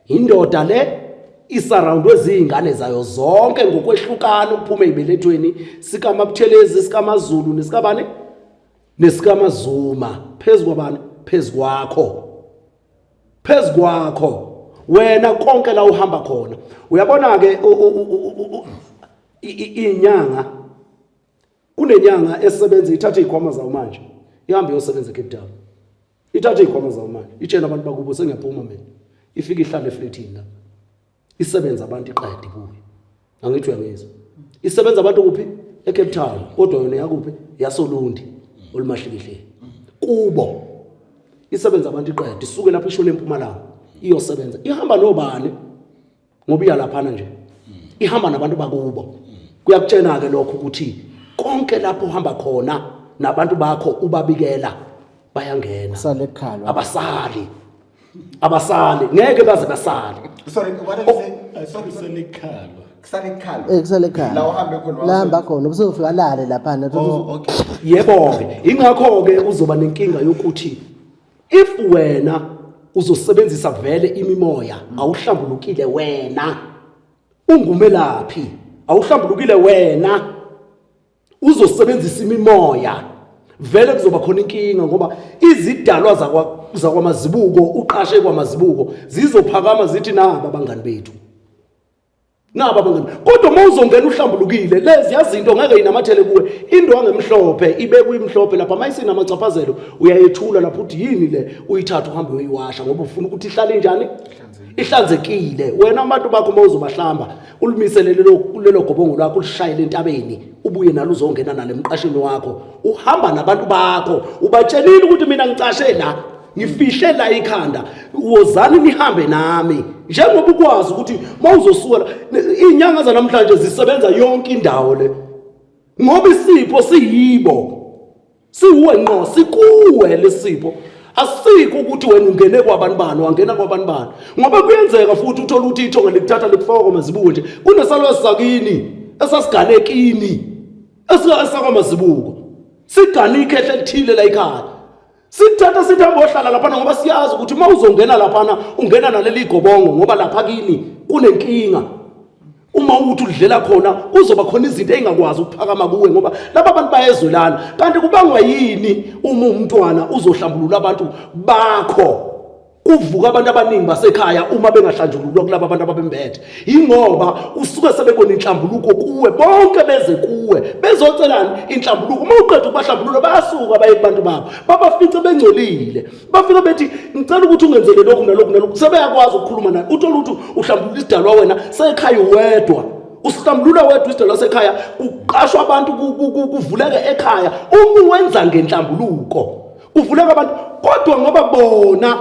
Indoda le isarowundwe ziy'ngane zayo zonke ngokwehlukana ukuphuma ey'belethweni sikaMabuthelezi, sikaMaZulu nesikabani nesikaMaZuma phezu kwabani? Phezu kwakho, phezu kwakho wena konke la uhamba khona. Uyabona ke inyanga, kunenyanga esebenza ithatha izikhwama zawo manje ihambe iyosebenza eCape Town, ithatha izikhwama zawo manje itshela abantu bakubo sengiyaphuma mina, ifike ihlale efletini la isebenza abantu iqede ibuye. Angithi uyangizwa? Isebenza abantu kuphi? ECape Town, kodwa yona yakuphi? Yasolundi olumahlikihle kubo. Isebenza abantu iqede isuke lapho ishone eMpumalanga iyosebenza. Ihamba nobani? Ngoba iya laphana nje, ihamba nabantu bakubo. Kuyakutshena ke lokho ukuthi konke lapho uhamba khona nabantu bakho ubabikela bayangena. Sale kukhalwa. Abasali, abasali, ngeke baze basale. Sorry, what are you saying? Sorry, sorry. Kusalekhalwa. Kusale kukhalwa. Kusale kukhalwa. La uhambe khona. La hamba khona ubusofika lale laphana. Oh, okay. Yebo-ke, ingakho-ke uzoba nenkinga yokuthi if wena uzosebenzisa vele imimoya awuhlambulukile wena, ungumelaphi awuhlambulukile wena, uzosebenzisa imimoya vele kuzoba khona inkinga, ngoba izidalwa zakwaMazibuko uqashe kwaMazibuko zizophakama zithi naba abangani bethu, naba abangani. Kodwa uma uzongena uhlambulukile, lezi yazinto ngeke inamathele kuwe. Indwangu emhlophe ibekwe imhlophe lapha, uma isinamachaphazelo uyayethula lapho uthi yini le, uyithatha uhambe uyoyiwasha ngoba ufuna ukuthi ihlale njani? Ihlanzekile. Wena abantu bakho uma uzobahlamba ulimisele lelo gobongo lwakho ulishayele entabeni, ubuye nalo uzongena nalo emqashweni wakho, uhamba nabantu bakho ubatshelile ukuthi mina ngicashe la, ngifihle la ikhanda, wozani nihambe nami. Njengoba ukwazi ukuthi uma uzosuka iy'nyanga zanamhlanje zisebenza yonke indawo le, ngoba isipho siyibo, siwuwe ngqo, sikuwe lesipho. Asikho ukuthi wena ungene kwabantu bani, wangena kwabantu bani, ngoba kuyenzeka futhi uthole ukuthi ithonga likuthatha likufaka kwaMazibuko nje, kunesalukazi sakini esasigane kini esakwaMazibuko sigane ikhehla elithile la ekhaya, sithatha sithi hamba ohlala laphana, ngoba siyazi ukuthi uma uzongena laphana ungena naleli gobongo, ngoba lapha kini kunenkinga. Uma uthi udlela khona kuzoba khona izinto ey'ngakwazi ukuphakama kuwe, ngoba laba bantu bayezwelana. Kanti kubangwa yini uma umntwana uzohlambulula abantu bakho? Kuvuka abantu abaningi basekhaya uma bengahlanjululwa kulaba bantu ababembethe, yingoba usuke sebebona inhlambuluko kuwe, bonke beze kuwe bezocelani inhlambuluko. Uma uqeda ukubahlambulula bayasuka baye kubantu babo, babafice bengcolile, bafike bethi ngicela ukuthi ungenzele lokhu nalokhu nalokhu. Sebeyakwazi ukukhuluma naye, uthole ukuthi uhlambulula isidalwa wena sekhaya uwedwa, usihlambulula wedwa isidalwa sekhaya, kuqashwa abantu, kuvuleke ekhaya uma wenza ngenhlambuluko, kuvuleka abantu. Kodwa ngoba bona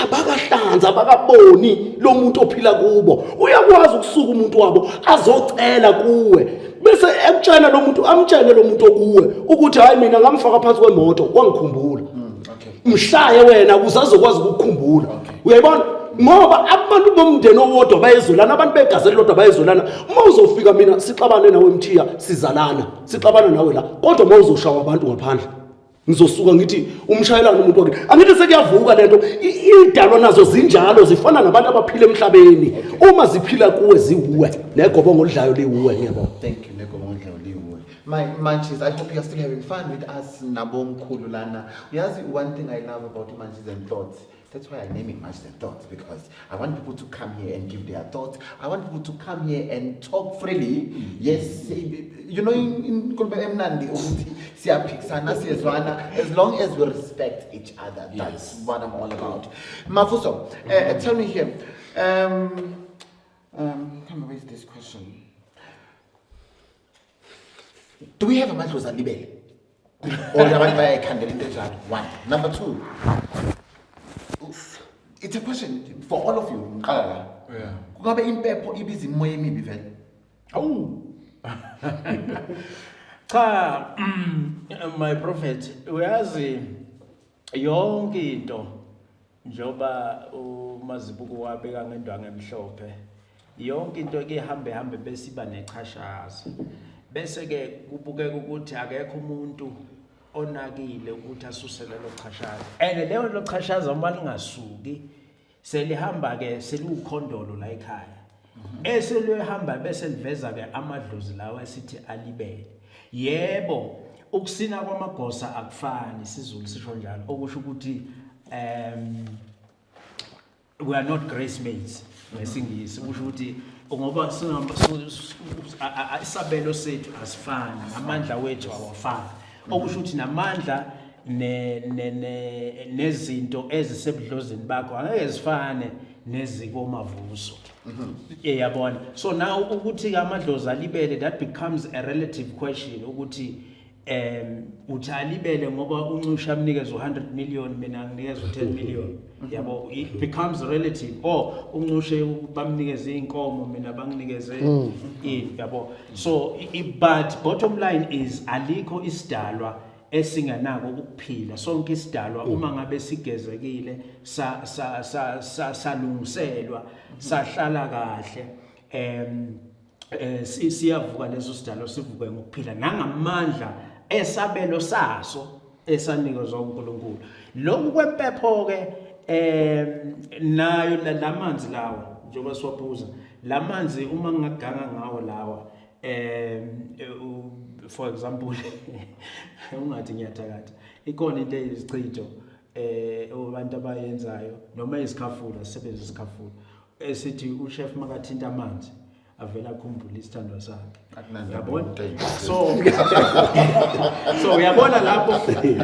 abakahlanzi, abakaboni lo muntu ophila kubo, uyakwazi ukusuka umuntu wabo azocela kuwe, bese ekutshela lo muntu, amtshele lo muntu okuwe ukuthi hayi mina ngamfaka phansi kwemoto wangikhumbula. Mshaye wena ukuze azokwazi ukukukhumbula. Uyayibona? Ngoba abantu bomndeni owodwa bayezwelana, abantu begazi elilodwa bayezwelana. Uma uzofika mina sixabane nawe Mthiya, sizalana, sixabana nawe la, kodwa uma uzoshawa abantu ngaphandle ngizosuka ngithi umshayelana umuntu wakhe. Angithi sekuyavuka lento, idalwa nazo zinjalo, zifana nabantu abaphila emhlabeni. Uma ziphila kuwe ziwuwe, negobongo olidlayo liwuwe. Ngiyabonga. Thank you, negobongo olidlayo liwuwe. My Munchies, I hope you are still having fun with us nabomkhulu lana. Uyazi, one thing I love about Munchies and Thoughts, that's why I name it Munchies and Thoughts, because I want people to come here and give their thoughts. I want people to come here and talk freely. Yes, in nkulumo emnandi ukuthi siyaphikisana, siyezwana, as long as we respect each other. That's what I'm all about. Mavuso, tell me here, come raise this question. Do we have amadlozi alibele? Or abantu bayayikhandela into enjalo? One. Number two. It's a question for all of you. Ngiqala la. Kungabe impepho ibiza imoya emibi vele? Awu. Cha, my prophet, uyazi yonke into njoba uMazibuko wabeka ngendwangu emhlophe, yonke into ke ihambe hambe bese iba nechashaza. Bese ke kubukeka ukuthi akekho umuntu onakile ukuthi asuse lelo chashaza. And leyo lo chashaza uma lingasuki selihamba ke seliwukhondolo la ekhaya. Eselihamba bese liveza ke amadlozi lawa esithi alibele. Yebo, ukusina kwamagosa akufani, isiZulu sisho njalo, okusho ukuthi we are not grace mates ngesingisi, kusho ukuthi ngoba isabelo sethu asifani, amandla wethu awafani, okusho ukuthi namandla nezinto ezisebudlozini bakho angeke zifane nezikomavuso. Yabona, so now ukuthi amadlozi alibele, that becomes a relative question ukuthi uthi alibele ngoba uNcusha amnikeza u100 million, mina nginikeza u10 million, yabo. It becomes relative. Or uNcushe bamnikeze inkomo, mina banginikeze ini, yabo. So but bottom line is alikho isidalwa esinganako ukuphila. Sonke isidalwa uma ngabe sigezekile, sa sa sa salungiselwa, sahlala kahle, siyavuka leso sidalwa, sivuke ngokuphila nangamandla esabelo saso esanikezwa uNkulunkulu. Lokhu kwempepho ke, nayo lamanzi lawa njengoba siwaphuza lamanzi, uma ngingaganga ngawo lawa, for example, ungathi ngiyathakatha, ikhona into eyizichitho abantu abayenzayo noma izikhafula, sisebenzisa isikhafula esithi uchef makathinta amanzi avela akhumbule isithandwa sakhe. Akunandaba Yabona? into eyinto. So uyabona lapho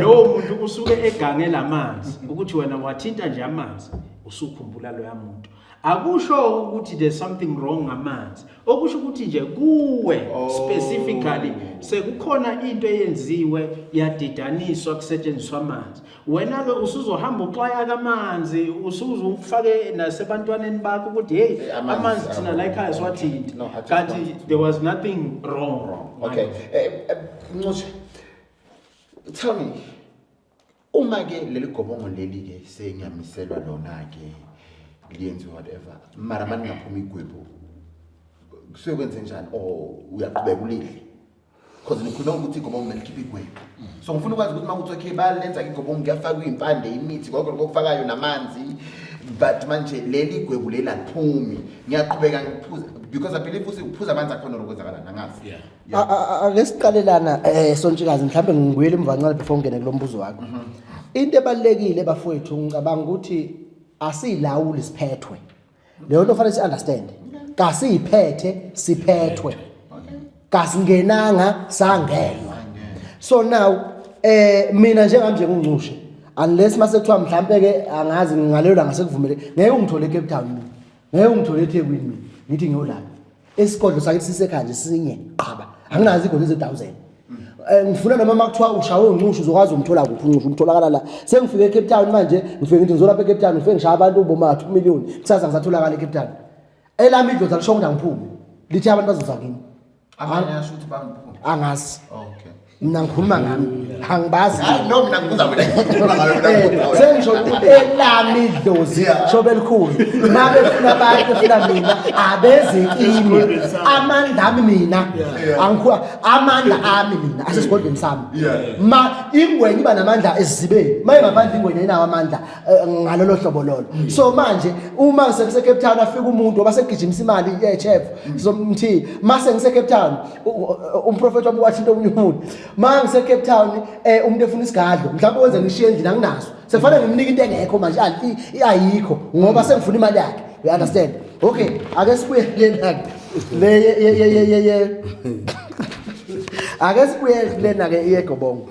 lowo muntu usuke egange lamanzi, ukuthi wena wathinta nje amanzi usukhumbula loya muntu. Akusho ukuthi there's something wrong ngamanzi, okusho ukuthi nje kuwe specifically sekukhona into eyenziwe yadidaniswa kusetshenziswa amanzi. Wena ke usuzohamba uxwaya kamanzi, usuzufake nasebantwaneni bakho ukuthi hey, Eh, amanzi, amanzi thina la ekhaya siwathinti. No, I just Kanti wanted to there was nothing wrong. Wrong. Okay. Ncushe, tell me, uma ke leli gobongo leli ke sengiyamiselwa lona ke liyenziwa whatever, mara manje ngaphuma igwebu, kusuke kwenze njani or uyaqhubeka ulidle? Because nikhuluma ukuthi igobongo kumele likhiphe igwebu. So ngifuna ukwazi ukuthi makuthi okay balenza igobongo, kuyafakwa iy'mpande, imithi, konke lokho okufakayo namanzi, but manje leli igwebu leli aliphumi, ngiyaqhubeka ngiphuze because I believe ukuthi uphuza amanzi akhona okwenzakalani, angazi. Ake siqalelana, Sontshikazi, mhlawumbe ngibuyele emva kancane before ngene kulo mbuzo wakho. Into ebalekile bafowethu, ngicabanga ukuthi asiyilawuli, siphethwe. Leyo nto fanele si-understand. Kasiyiphethe, siphethwe. Kasingenanga, sangenwa. So now mina njengami nje nginguNcushe, unless mase kuthiwa mhlambe ke angazi ngalelo ngasekuvumele, ngeke ungithole eCape Town mina. Ngeke ungithole eThekwini mina. Ngithi ngiyolapha. Isigodlo sakithi sisekhaya nje sinye qhaba. Anginazo igodlo ze1000. Ngifuna noma makuthiwa ushawe uNcushu uzokwazi umthola kuphi uNcushu, umtholakala la. Sengifike eCape Town manje, ngifike ngithi ngizolapha eCape Town, ngifike ngishaya abantu boma 2 million. Kusasa ngisatholakala eCape Town. Elami idlozi alisho ukuthi angiphume. Lithi abantu bazoza kimi. Abanye asho ukuthi bangiphume. Angazi. Okay. Mina ngikhuluma ngami, angibazi. Hayi, no, mina ngibuza wena, ngikhuluma ngawe, mina ngibuza wena. Sengisho ukuthi elami idlozi shobe elikhulu, uma befuna abantu befuna mina abeze kimi, amandla ami mina angikhu amandla ami mina asesigodlweni sami. Ma ingwenya iba namandla esizibeni, ma ingaphandle ingwenya inawo amandla ngalolo hlobo lolo. So manje uma sengise Cape Town afika umuntu oba segijimisa imali ye chef somthi, mase ngise Cape Town umprofeti wami wathinta omunye umuntu, ma ngise Cape Town umuntu efuna isigadlo mhlawumbe wenze ngishiye endlini anginaso, sekufanele ngimnike into engekho manje, ayikho ngoba sengifuna imali yakhe, you understand? Okay, ake sibuye lena ke le ye ye ye ye ye ake sibuye lena ke yegobongo.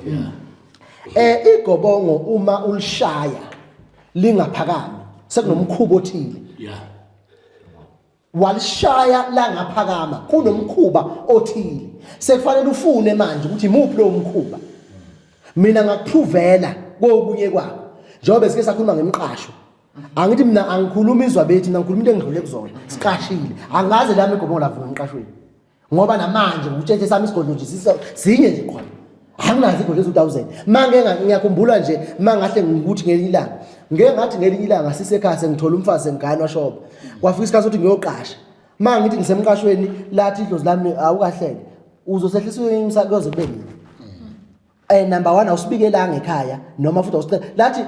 Igobongo uma ulishaya lingaphakami sekunomkhuba othile. Walishaya langaphakama kunomkhuba othile, sekufanele ufune manje ukuthi imuphi lowo mkhuba. Mina ngakuphuvela kokunye kwakho njengoba sike sakhuluma ngemqasho, angithi mina angikhuluma izwa bethi, mina ngikhuluma into engidlule kuzona, siqashile, angaze lami igobongo lavuma emqashweni ngoba namanje ngutshetshe sami isigodlo nje sinye nje khona, anginazo igodlo eziwu-1000. Mange ngiyakhumbula nje mangahle ngikuthi ngelinye ilanga ngeke ngathi ngelinye ilanga sisekhaya sengithola umfazi sengiganwa shoba, kwafika isikhathi sokuthi ngiyoqasha, ma ngithi ngisemqashweni lathi idlozi lami awukahlele uzosehlisa kuyoze kube nini? Number 1, awusibikelanga ekhaya noma futhi awusicela, lathi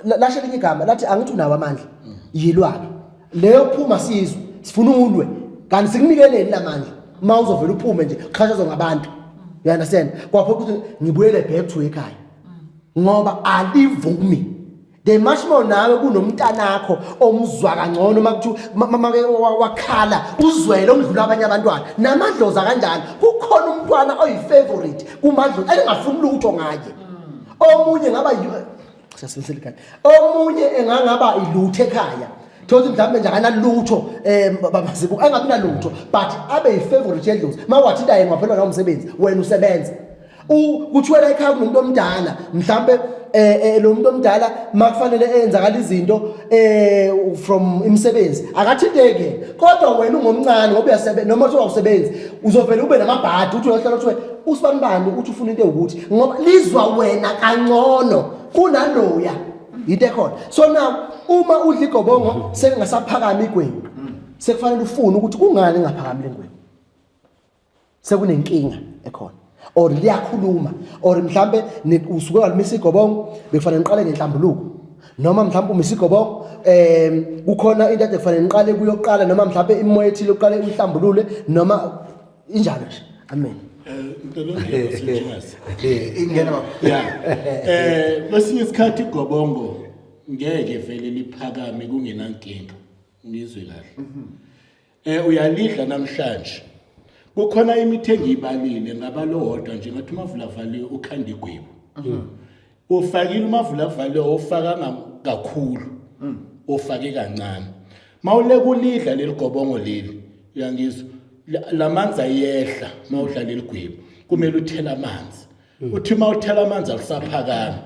lasho elinye igama lathi angithi unawo amandla yilwakhe leyo phuma sizwe sifuna ulwe kanti sikunikeleni lamandla uma uzovela uphume nje xhashazwa ngabantu, you understand? Kwapho ukuthi ngibuyele back to ekhaya ngoba alivumi. The much more nawe kunomntanakho omzwa kangcono uma kuthiwa make wakhala uzwele okudlula abanye abantwana namadlozi kanjalo. Kukhona umntwana oyi-favorite kumadlozi elingafuni lutho ngaye, omunye ngaba siyasebenzisa igama, omunye engangaba ilutho ekhaya, thola ukuthi mhlawumbe nje akanalutho, babazibu engabi nalutho, but abe yi-favorite yedlozi. Uma wathinta yena waphelwa nawo umsebenzi, wena usebenza. Kuthiwa la ekhaya kunomuntu omdala mhlambe, lo muntu omdala makufanele enzakala izinto from imisebenzi akathinteki, kodwa wena ungomncane ngoba uyasebenza noma uthiwa usebenzi uzovela ube namabhadi, uthi uyohlala uthiwe usibani bani uthi ufuna into ewukuthi ngoba lizwa wena kangcono kunaloya into ekhona. So now uma udla igobongo sekungasaphakami igwebu, sekufanele ufune ukuthi kungani ingaphakami lengwebu, sekunenkinga ekhona or liyakhuluma or mhlambe usuke walimisa igobongo bekufanele niqale ngenhlambuluko, noma mhlambe umisa igobongo kukhona into ade kufanele niqale kuyoqala, noma mhlambe imoya ethile uqale uyihlambulule noma injalo nje. Amen. Ngicela ukungena, Sentshingase. Ingena baba. Yeah. Kwesinye isikhathi igobongo ngeke vele liphakame kungenankinga. Ngizwe kahle. Uyalidla namhlanje. Kukhona imithi engiyibalile ngabalo wodwa nje ngathi umavula valiwe ukhanda igwebu. Ufakile umavula valiwe ofaka kakhulu. Ufake kancane. Mawuleka ulidla leli gobongo leli, uyangizwa, lamanzi ayehla mawudla leli gwebu. Kumele uthele amanzi. Uthi mawuthela amanzi alisaphakami.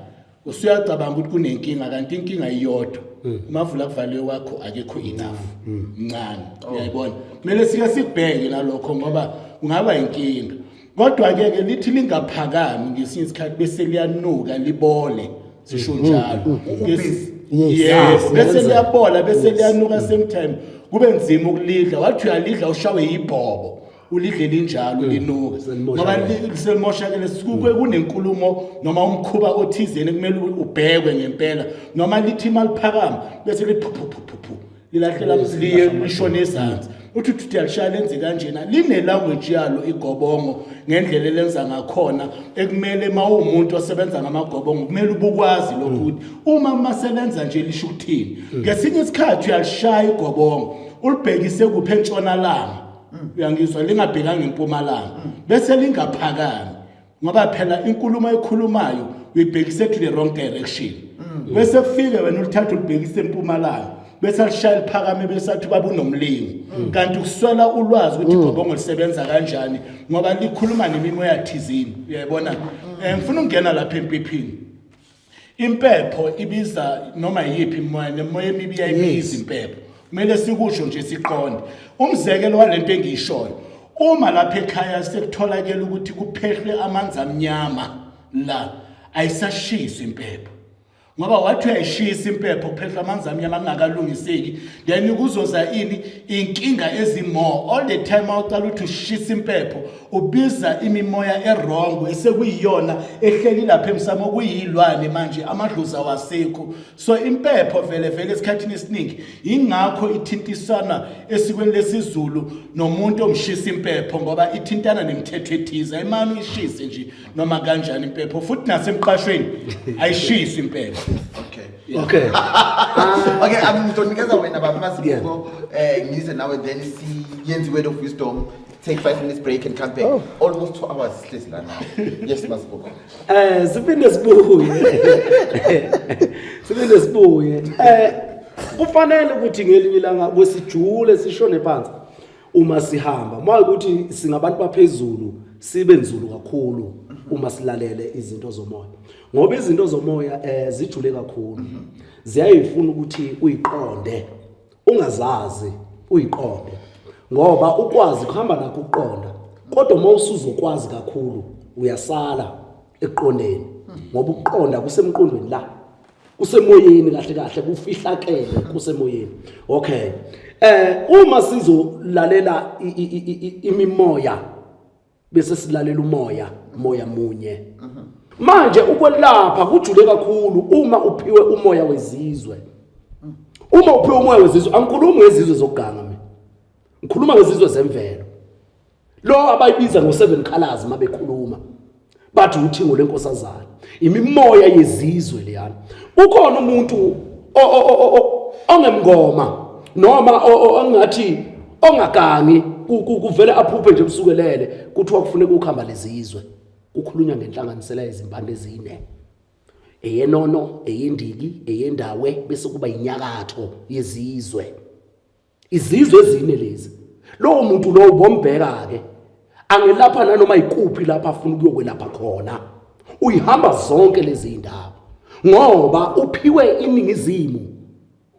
Usuyacabanga ukuthi kunenkinga kanti inkinga iyodwa. Umavula kuvaliwe wakho akekho enough. Mncane. Uyayibona. Kumele sike sikubheke nalokho ngoba kungaba inkinga. Kodwa ke ke lithi lingaphakami ngesinye isikhathi bese liyanuka libole. Sisho njalo. Ubisi. Yes. Yes, bese Kuyenzeka. liyabola bese liyanuka same time kube nzima ukulidla, wathi uyalidla ushawe yibhobo, ulidle linjalo linuka ngoba Selimoshakele. selimoshakele. Sikuke kunenkulumo noma umkhuba othizeni kumele ubhekwe ngempela, noma lithi maliphakama bese liphuphuphuphu lilahlela liye lishone ezansi, uthi uthi uyalishaya lenze kanjena, line-language yalo igobongo ngendlela elenza ngakhona ekumele uma uwumuntu osebenza ngamagobongo kumele ubukwazi lokhu ukuthi uma maselenza nje lisho ukuthini. Ngesinye isikhathi uyalishaya igobongo ulibhekise kuphi? Entshonalanga, uyangizwa, lingabhekanga empumalanga bese lingaphakami ngoba phela inkulumo ekhulumayo uyibhekise to the wrong direction, bese kufike wena ulithatha ulibhekise empumalanga bese alishaya liphakame, bese athi baba unomlingo, kanti ukuswela ulwazi ukuthi igobongo lisebenza kanjani ngoba likhuluma nemimoya thizini, uyayibona. Ngifuna ukungena lapha empephini. Impepho ibiza noma yiphi imoya, nemoya emibi iyayibiza impepho. Kumele sikusho nje siqonde. Umzekelo walento engiyishoyo, Uma lapha ekhaya sekutholakele ukuthi kuphehlwe amanzi amnyama la, ayisashiswa impepho. Ngoba wathi uyayishisa impepho kuphehlwa amanzi amnyama kungakalungiseki, then kuzoza ini inkinga ezimore all the time. Awucala ukuthi ushisa impepho, ubiza imimoya e-wrong esekuyiyona ehleli lapha emsamo, kuyilwane manje, amadlozi awasekho. So impepho vele vele esikhathini esiningi, ingakho ithintisana esikweni lesiZulu nomuntu omshisa impepho, ngoba ithintana nemithetho ethize. Ayimane uyishise nje noma kanjani impepho, futhi nasemqashweni ayishiswa impepho. Okay. Okay. Okay, ngizonikeza wena baba Mazibuko, ngize nawe, then siyenze word of wisdom, take 5 minutes break and come back. Oh. Almost 2 hours sihlezi lana. Yes, Mazibuko. Siphinde sibuye. Siphinde sibuye. Kufanele ukuthi ngelinye ilanga kwesijule sishone phansi uma sihamba. Uma ukuthi singabantu baphezulu, sibe nzulu kakhulu uma silalele izinto zomoya. Ngoba izinto zomoya zijule kakhulu. Ziyayifuna ukuthi uyiqonde. Ungazazi, uyiqonde. Ngoba ukwazi kuhamba nakho ukuqonda. Kodwa uma usuzokwazi kakhulu uyasala ekuqondeni. Ngoba ukuqonda kusemqondweni la. Kusemoyeni kahle kahle, kufihlakele kusemoyeni. Okay. Uma sizolalela imimoya bese silalela umoya, moya munye. Manje ukwelapha kujule kakhulu uma uphiwe umoya wezizwe. Uma uphiwe umoya wezizwe, angikhulumi ngezizwe zokuganga mina. Ngikhuluma ngezizwe zemvelo. Lo abayibiza ngo seven colors mabekhuluma. Bathi uthingo lenkosazana. Imimoya yezizwe leyana. Ukhona umuntu ongemngoma noma ongathi ongagangi, kuvele aphuphe nje busukelele, kuthiwa kufuneka ukuhamba lezizwe. Kukhulunywa ngenhlanganisela yezimpande ezine, eyenono, eyendiki, eyendawe, bese kuba inyakatho yezizwe. Izizwe ezine lezi. Lowo muntu lowo bombheka ke angelapha nanoma ikuphi lapha afuna ukuyokwelapha khona, uyihamba zonke lezi indawo ngoba uphiwe iningizimu,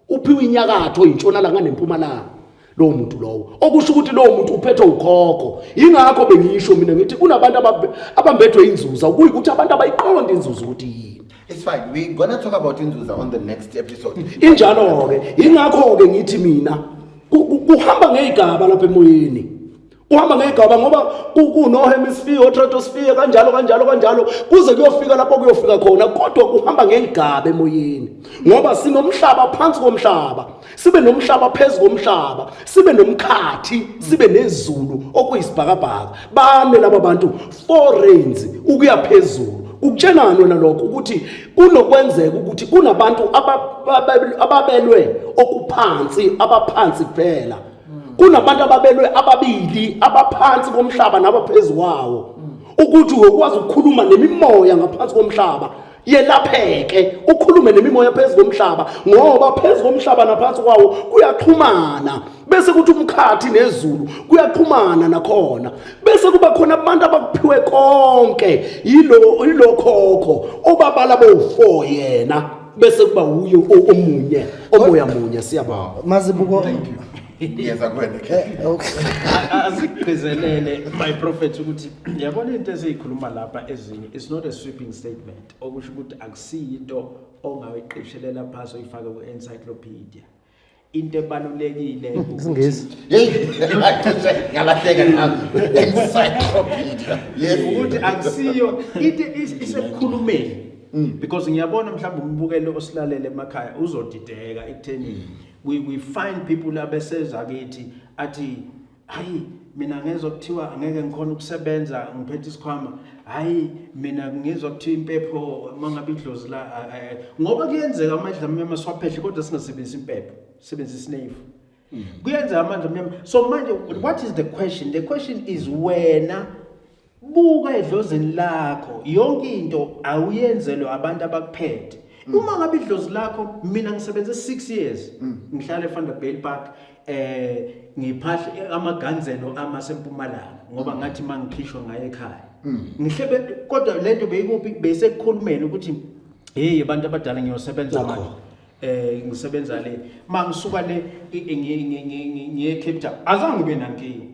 uphiwe inyakatho, intshonalanga nempumalanga. Lowo muntu lowo, okusho ukuthi lowo muntu uphethwe ukhokho. Ingakho bengisho mina ngithi kunabantu abambethwe inzuza, kuyikuthi abantu abayiqondi inzuza ukuthi yini. It's fine. We're gonna talk about inzuza on the next episode. Injalo-ke, ingakho-ke ngithi mina kuhamba ngey'gaba lapha emoyeni. Kuhamba ngey'gaba ngoba kuno-hemisphere, o-stratosphere, kanjalo kanjalo kanjalo, kuze kuyofika lapho kuyofika khona. Kodwa kuhamba ngey'gaba emoyeni ngoba sinomhlaba phansi komhlaba, sibe nomhlaba phezu komhlaba, sibe nomkhathi, sibe nezulu okuyisibhakabhaka. Bane laba bantu, 4 reigns ukuya phezulu. Ukutshelani wena lokho ukuthi kunokwenzeka ukuthi kunabantu ababelwe okuphansi, abaphansi kuphela. Kunabantu ababelwe ababili, abaphansi komhlaba nabaphezu kwawo, ukuthi uyokwazi ukukhuluma nemimoya ngaphansi komhlaba yelapheke, ukhulume nemimoya phezu komhlaba, ngoba phezu komhlaba naphansi kwawo kuyaxhumana. Bese kuthi umkhathi nezulu kuyaxhumana nakhona, bese kuba khona abantu abakuphiwe konke yilo khokho obabala bo4 yena, bese kuba uyo omunye omoya munye. Siyabonga. Mazibuko. Thank you. Ngiyeza kuwena. Okay. Asigqizelele, my prophet, ukuthi yabona into eziyikhuluma lapha ezinye, it's not a sweeping statement, okusho ukuthi akusiyinto ongayiqishelela phasi uyifake ku-encyclopedia. Into ebalulekile ukuthi- Isingisi. Hey, ngalahleka nami. Encyclopedia. Yes. Ukuthi akusiyo into isekukhulumeni, because ngiyabona mhlawumbe umbukeli osilalele emakhaya uzodideka ekutheni we find people abeseza kithi athi, hayi, mina ngezwa kuthiwa angeke ngikhona ukusebenza ngiphethe isikhwama, hayi, mina ngizwa kuthiwa impepho mangabe idlozi la ngoba kuyenzeka amandla amnyama siwaphehle kodwa singasebenzisi impepho, sisebenzisa isinefu. Kuyenzeka amandla amnyama. So manje what is the question? The question is, wena buka edlozini lakho, yonke into awuyenzelwe abantu abakuphethe. Uma ngabe idlozi lakho, mina ngisebenze 6 years, ngihlala eVanderbijl Park, ngiphahle amaganzelo amasempumalanga ngoba ngathi mangikhishwa ngaye ekhaya ngihlebe, kodwa lento beyikuphi? Besekukhulumeni ukuthi hey, abantu abadala, ngiyosebenza Nakho. manje, ngisebenza le, mangisuka le ngiye Cape Town, azange ngibe nankinga.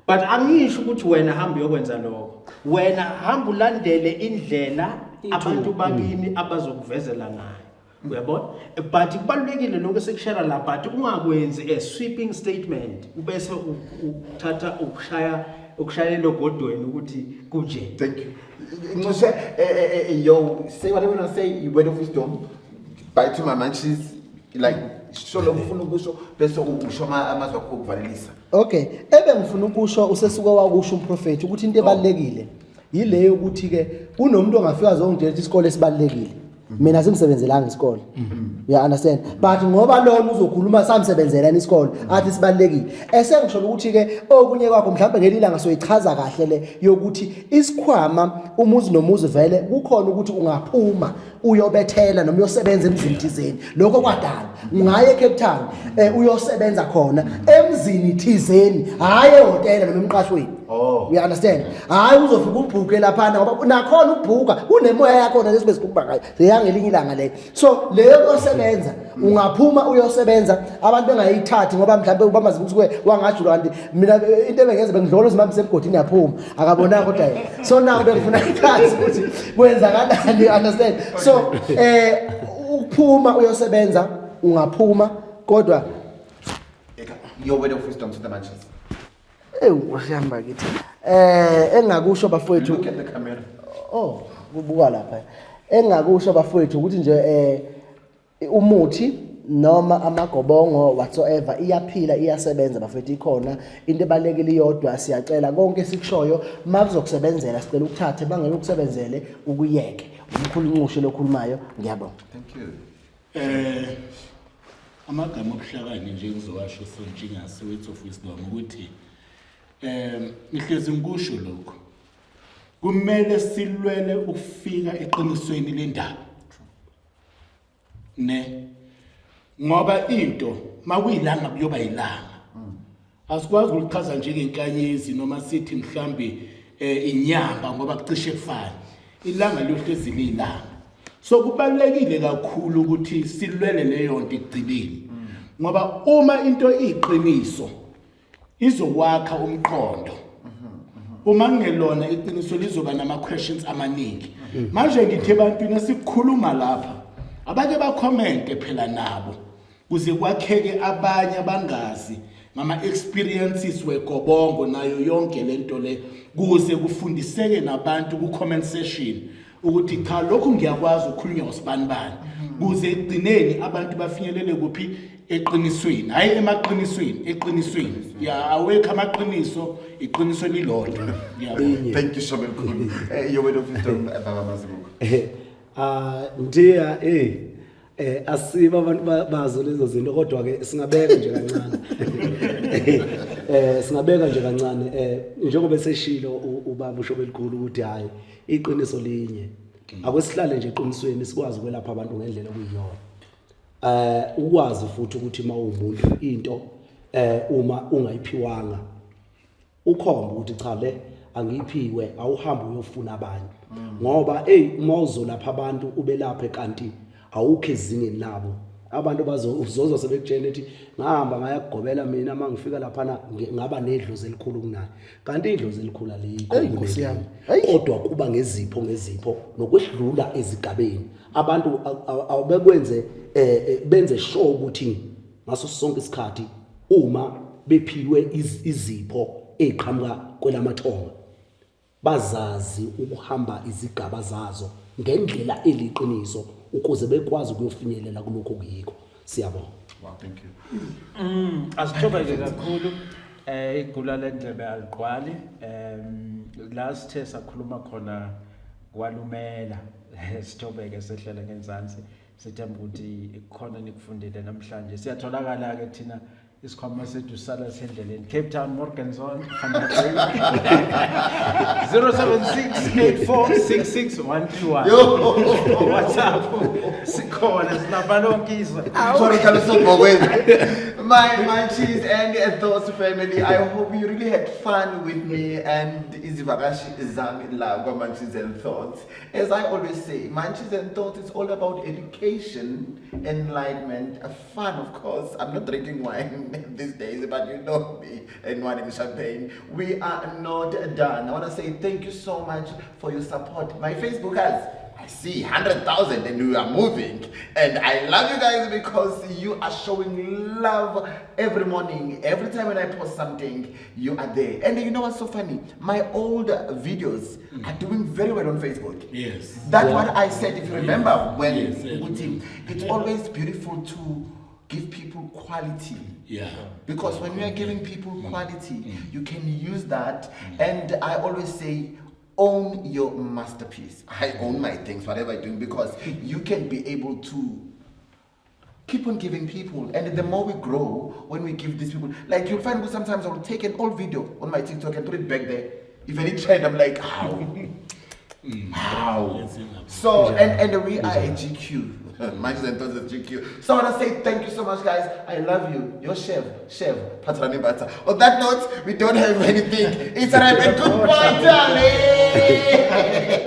But angisho ukuthi wena hamba uyokwenza lokho. Wena hamba ulandele indlela abantu bakini abazokuvezela ngayo. Uyabona? But kubalulekile lokho esikushare la, but ungakwenzi a sweeping statement ubese uthatha ukushaya ukushayela ogodweni ukuthi kunje. Thank you. Ncuse, yo, say whatever you want to say, word of wisdom. Bye to my munchies. Like, sho lokhu ufuna ukusho bese usho amazwi akho okuvalelisa. Okay, ebengifuna ukusho usesuke wakusho umprofeti ukuthi into ebalulekile yile yokuthi ke kunomuntu ongafika azongitshela ukuthi isikole sibalulekile. Mina simsebenzelanga isikole. You understand? But ngoba lona uzokhuluma samsebenzela isikole athi sibalulekile. Esengisho ukuthi ke okunye kwakho mhlawumbe ngelinye ilanga soyichaza kahle le yokuthi isikhwama umuzi nomuzi vele kukhona ukuthi ungaphuma uyobethela noma uyosebenza emzini thizeni. Lokho kwadala. Ungaye eCape Town uyosebenza khona emzini thizeni, hhayi ehhotela noma emqashweni. Oh. You understand? Hayi uzofika ubhuke laphana ngoba nakhona ubhuka kunemoya yakhona lesibe sikhuluma ngayo. Seyangelinye ilanga leyo. So leyo kuyosebenza ungaphuma uyosebenza abantu bengayithathi ngoba mhlawumbe ubamazi ukuthi kuwe wangajula kanti mina into ebengenza bengidlola uzimami semgodini yaphuma akabonanga kodwa yena. So now bengifuna ikhathi ukuthi kwenzakalani, you understand? So ukuphuma uyosebenza ungaphuma kodwa Your word of wisdom to the munchies. Ewu sihamba kithi. Engakusho bafowethu. Look at the camera. Oh, kubuka lapha. Engakusho bafowethu ukuthi nje umuthi noma amagobongo whatsoever iyaphila, iyasebenza bafethu, ikhona into ebalekile iyodwa. Siyacela konke esikushoyo makuzokusebenzela sicela ukuthathe, mangeke ukusebenzele ukuyeke. Umkhulu Ncushe lokhulumayo, ngiyabonga. Thank you. Amagama obuhlakani nje ngizowasho sontshingase words of wisdom ukuthi ngihlezi ngikusho lokho, kumele silwele ukufika eqinisweni lendaba ne, ngoba into makuyilanga kuyoba yilanga. Asikwazi ukulichaza njengenkanyezi noma sithi mhlambi inyamba ngoba kucishe kufane. Ilanga liyohlezi liyilanga. So kubalulekile kakhulu ukuthi silwele leyo nto ekugcineni, ngoba uma into iyiqiniso izokwakha umqondo, uma kungelona iqiniso lizoba nama questions amaningi. Manje ngithe ebantwini esikhuluma lapha abake bakhomente phela nabo kuze kwakheke abanye abangazi ngama experiences wegobongo nayo yonke lento le, kuze kufundiseke nabantu ku comment section ukuthi cha lokhu ngiyakwazi ukukhulunywa ngosibanibani, kuze ekugcineni abantu bafinyelele kuphi eqinisweni, hayi emaqinisweni, eqinisweni. Ya, awekho amaqiniso, iqiniso lilodwa. Ngiyabonga. Thank you so much. Your word of wisdom, Baba Mazibuko. Ndiya, asiba abantu bazo lezo zinto, kodwa ke singabeka nje kancane. Singabeka nje kancane, njengoba seshilo ubaba usho belikhulu ukuthi hayi iqiniso linye. Akwesihlale nje eqinisweni sikwazi ukwelapha abantu ngendlela okuyiyona. Ukwazi futhi ukuthi mawumuntu into uma ungayiphiwanga ukhomba ukuthi cha le angiyiphiwe, awuhambe uyofuna abanye, ngoba hey uma uzolapha abantu ubelaphe kanti awukho ezingeni labo, abantu uzozwa sebekutshela ukuthi ngahamba ngaya kugobela mina, uma ngifika laphana ngaba nedlozi elikhulu kunaye, kanti idlozi elikhulu alikho Eyi, Nkosi kuleli. yami. Eyi. Kodwa kuba ngezipho ngezipho nokwedlula ezigabeni. Abantu awubekwenze benze sure ukuthi ngaso sonke isikhathi uma bephiwe izipho eziqhamuka kwelamathongo bazazi ukuhamba izigaba zazo ngendlela eliqiniso ukuze bekwazi ukuyofinyelela kulokho okuyikho. Siyabonga. Wow, thank you. Asithobeke kakhulu. Igula lendlebe aligqwali. La sithe sakhuluma khona kwalumela. Sithobeke sehlela ngenzansi. Sithemba ukuthi kukhona nikufundile namhlanje. Siyatholakala ke thina isikhwama sethu sala sendleleni. Cape Town, Morgenzon, 076 8466 121. WhatsApp sikhona silapha lonke izwe. Sorry, Carlos Bokweni. My Munchies and Thoughts family, I hope you really had fun with me and izivakashi zami la kwa Munchies and Thoughts. As I always say, Munchies and Thoughts is all about education, enlightenment, fun, of course. I'm not drinking wine these days, but you know me and wine and champagne. We are not done. I want to say thank you so much for your support. My Facebookers, I see 100,000 and we are moving. And I love you guys because you are showing love every morning. Every time when I post something, you are there. And you know what's so funny? My old videos are doing very well on Facebook. Yes. That's what I said. If you remember when Yes, yes. ukuthi, it's always beautiful to give people quality. Because when you are giving people quality, you can use that. And I always say, own your masterpiece. I own my things, whatever I do, because you can be able to keep on giving people. And the more we grow, when we give these people, like you'll find sometimes I will take an old video on my TikTok and put it back there. If any trend, I'm like, how? How? So, and we are a GQ. Munchies and Thoughts is GQ. So I want to say thank you so much, guys. I love you. Your chef, Chef Patrani Bata. On that note, we don't have anything. It's a wrap and goodbye, darling.